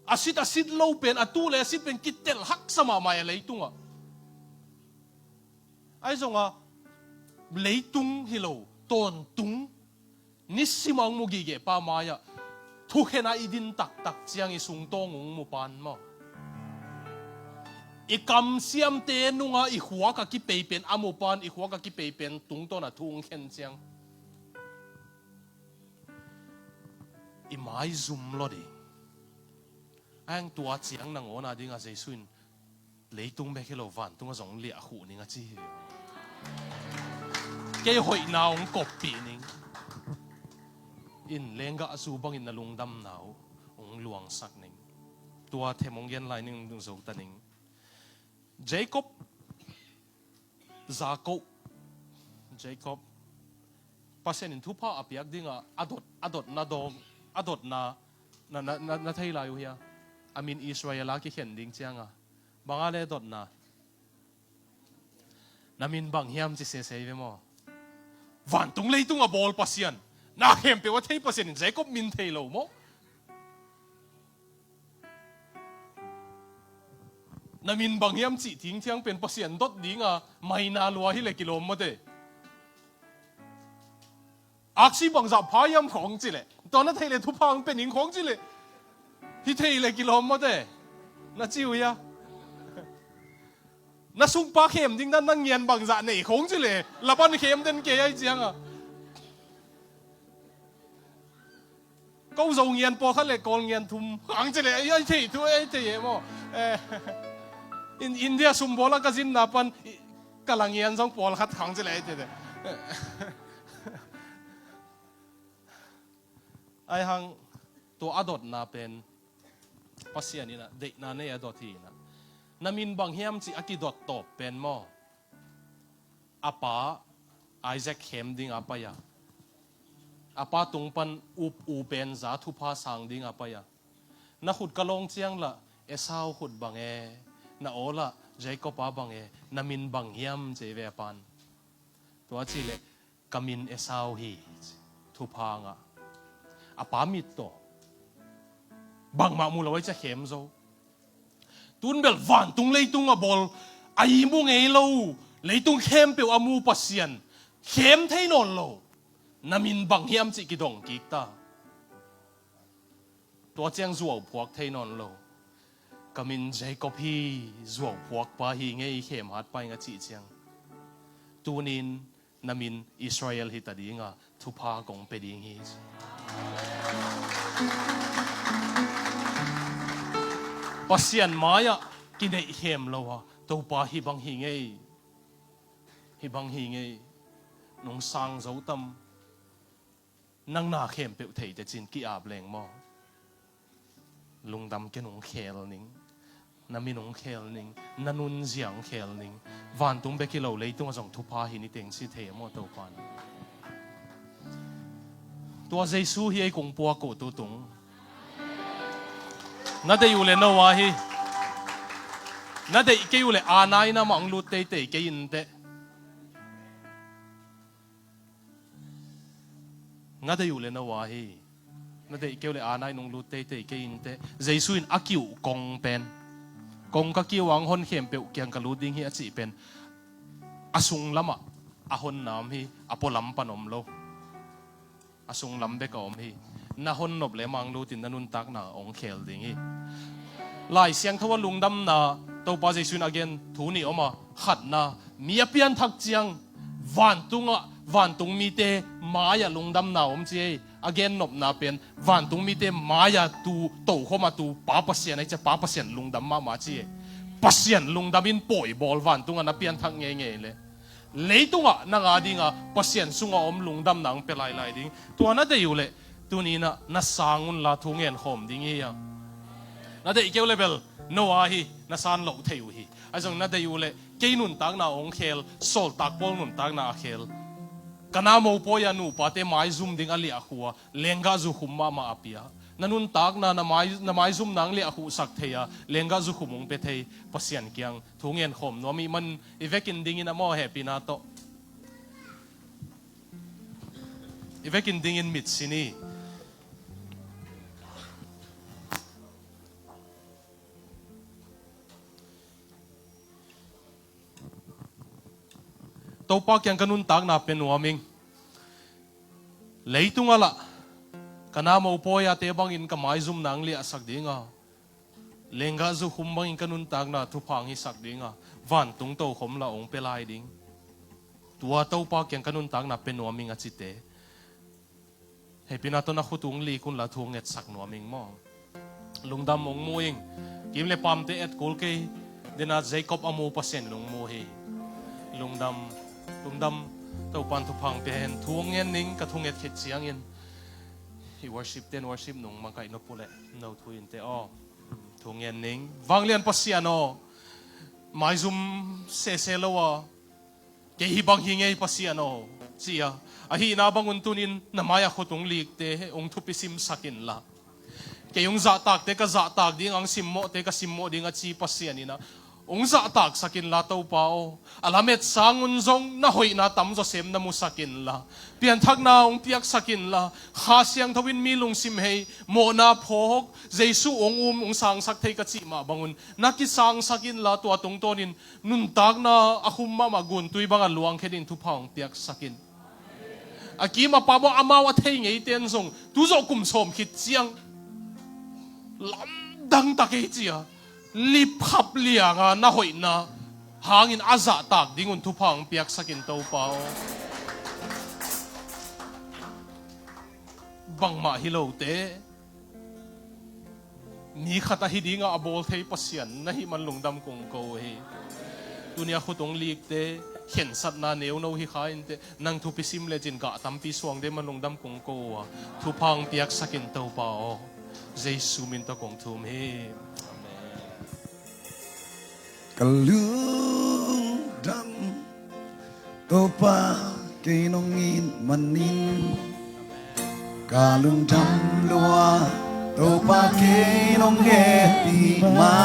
A sit a sit lo pen, a tuh le a sit pen kitel haksa mahmah e leitungah. Ahi zongah leitung hi lo, tawntung, nisim a hong mu gige pa mai-ah thukhen a i din taktak ciang i sungtawng hong mu pan maw. I kamsiamte nunga i khuak a kipei pen a mu pan, i khuak a kipei pen tungtawn a thu hong khen ciang i maizum lo ding. Ang tua ciang nangawn a dingah Jesu in leitung bek hi lo, vantung a zong liah khuh ning a ci hi. Kei hoihna hong koppih ning. In lenggah zu bangin na lungdamna uh hong luangsak ning. Tua them hong gen lai ning, hong zo ta ning. Jacob, Jacob, Jacob, Pasian in thupha a piak dingah a dot, a dotna dawng, a dotna na, na, na, na thei lai uh hia? A min Israel a kikhen ding cianga. Banga le dotna? Na min bang hiam ci sese ve maw. Vantung leitung a bawl Pasian, na khempeuh a thei Pasian in Jacob min thei lo maw. Na min bang hiam cih thingthiang pen Pasian dot dinga maina lua hi le kilawm mawte. Aksi bangzah pha hiam khawng ci le, tua na theih le thupha hong pia ning khawng ci le, hi thei le kilawm mawte. Na ci uh hia? Na sungpa khem ding dan na ngian bangzah nei khawng ci le, Laban khem den kei ai cianga. Ko Zo ngian pawlkhat le Kawl ngian thum khang ci le, ai, ai thei thu, ai thei e maw. Eh, in India sum bawla ka zinna pan, i, ka la ngian zong pawlkhat khang ci le, ai thei le. Ai hang tua a dotna pen Pasian in ah deihna nei a dot hi in ah. Na min bang hiam cih a kidot tawp pen maw. A pa Isaac khem ding a pai a, a pa tung pan up u pen za thupha sang ding a pai a, na khut ka lawng ciang lah Esau khut bang e, na aw lah Jacob a bang e, na min bang hiam ci ve a pan. Tua ci leh ka min Esau hi, thupha ngah. A pa mit tawh bangmah mu lo ai cia khem zo. Tun bel vantung leitung a bawl, a ihmu ngei lo, leitung khempeuh a mu Pasian, khem thei nawn lo, na min bang hiam cih kidong kik ta. Tua ciang zuauphuak thei nawn lo. Ka min Jacob hi, zuauphuakpa hi ngei, khemhatpa hi ngei a cih ciang, tunin na min Israel hi ta dinga, thupha kong pia ding hi. Pasian mai-ah kineihkhem lo a, Topa hih bang hi ngei, hih bang hi ngei, nong sang zo tam. Nang na khempeuh thei tecin ki-ap leng maw? Lungdam ken, hong khel ning. Na min hong khel ning. Na nunzia hong khel ning. Vantung bek hi lo, leitungah zong thupha hi ni teng ci thei maw Topa na? Tua Jesu hi ei kong puak uh tutung. Na deih uh le no a hi. Na deih kei uh le a nai na mah hong lut teitei kei in teh. Na deih uh le no a hi. Na deih kei uh le a nai nong lut teitei kei in teh. Jesu in a kiuh kong pen, kong ka kiu a hong hon khempeuh kiang ka lut ding hi a cih pen, a sunglamah a honna om hi, a pualam pan om lo. A sunglam bek a om hi. Na hon nop le mah hong lut in na nuntakna hong khel ding hi. Lai Siangtho a lungdamna Topa Jesu in a gen thu nih om a, khatna, mi a pianthak ciang vantungah, vantung mite mai-ah lungdamna om ci hi. A gennopna pen vantung mite mai-ah tu, tokhom a tu Pa Pasian ahi ciah, Pa Pasian lungdam mahmah ci hi. Pasian lungdam in pawi bawl, vantungah na pianthak ngeingei le. Leitungah nang a dinga Pasian sungah om lungdamna hong pia lailai ding. Tua na deih uh leh tuninah na sang unla thu ngen khawm ding hi a. Na deih kei uh le bel no a hi, na san loh thei uh hi. Ahi zong na deih uh leh kei nuntakna hong khel, sawltak Paul nuntakna a khel. Ka na mopawi a nupate maizum ding a liahkhu a, lenggah zukhum mahmah a pia. Na nuntakna, na mai, na maizumna hong liahkhuhsak thei a, lenggah zukhum hong pia thei Pasian kiang thu ngen khawm nuam ih man, i vekin dingin a maw, hehpihna tawh. I vekin dingin mitsi ni. Topa kiang ka nuntakna pia nuam ing. Leitungah lah ka na mopawi ate bangin ka maizumna hong liahsak ding a, lenggah zukhum bangin ka nuntakna thupha hong hisak ding a, vantung tokhom lah hong pia lai ding. Tua Topa kiang ka nuntakna pia nuam ing a cite, hehpihna tawh na khut ung lik unla thu hong ngetsak nuam ing maw? Lungdam, hong mu ing. Kim le pamte et kul kei. Dena Jacob a mu Pasian in hong mu hi. Lungdam, lungdam. Topan thupha hong pia hen. Thu hong ngen ning, ka thu nget khit ciangin. Hi worship ten worship nung makaih nop uh leh no thu in te aw. Thu ngen ning. Vanglian Pasian aw, maizum sese lo a, kei hih bang hi ngei Pasian aw, ci a, ahihna bangun tunin na mai-ah khut ung likte hong thupi simsak inla, kei hong zahtakte ka zahtak ding, hong simmawhte ka simmawh ding a ci Pasian inah hong zahtaksak inla Topa aw, a lamet sangun zong na hoihna tamzaw sem na musak inla, pianthakna hong piaksak inla, Kha Siangtho in mi lungsim hei, mawhna phawk, Jesu hong um, hong sangsak thei ka cih mah bangun na kisangsak inla, tua tungtawnin nuntakna a khum mahmah guntui bangah luangkhetin thupha hong piaksak in. A kim a pam aw, amau a thei ngeite in zong tuzawh kum sawm khit ciang lamdang tak ei ci a, lipkhap lianga na hoihna hangin a zahtak dingun thupha hong piaksak in Topa aw. Bangmah hi lote, mi khat ahi dinga a bawl thei Pasian na hih man lungdam kong ko uh hi. Tuni a khut hong likte khensatna neuno hi kha inteh, nang thupi sim lecin gah tampi suang ding man lungdam kong ko uh a, thupha hong piaksak in Topa aw. Jesu min tawh kong thum hi. Amen. Ka lungdam Topa kei nong it manin, ka lungdam lua Topa kei nong hehpih ma.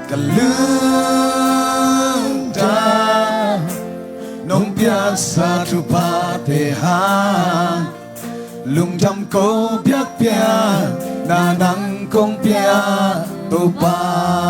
Ka lungdam nong piaksa thuphate hang, lungdam ko biakpiakna nang kong pia Topa.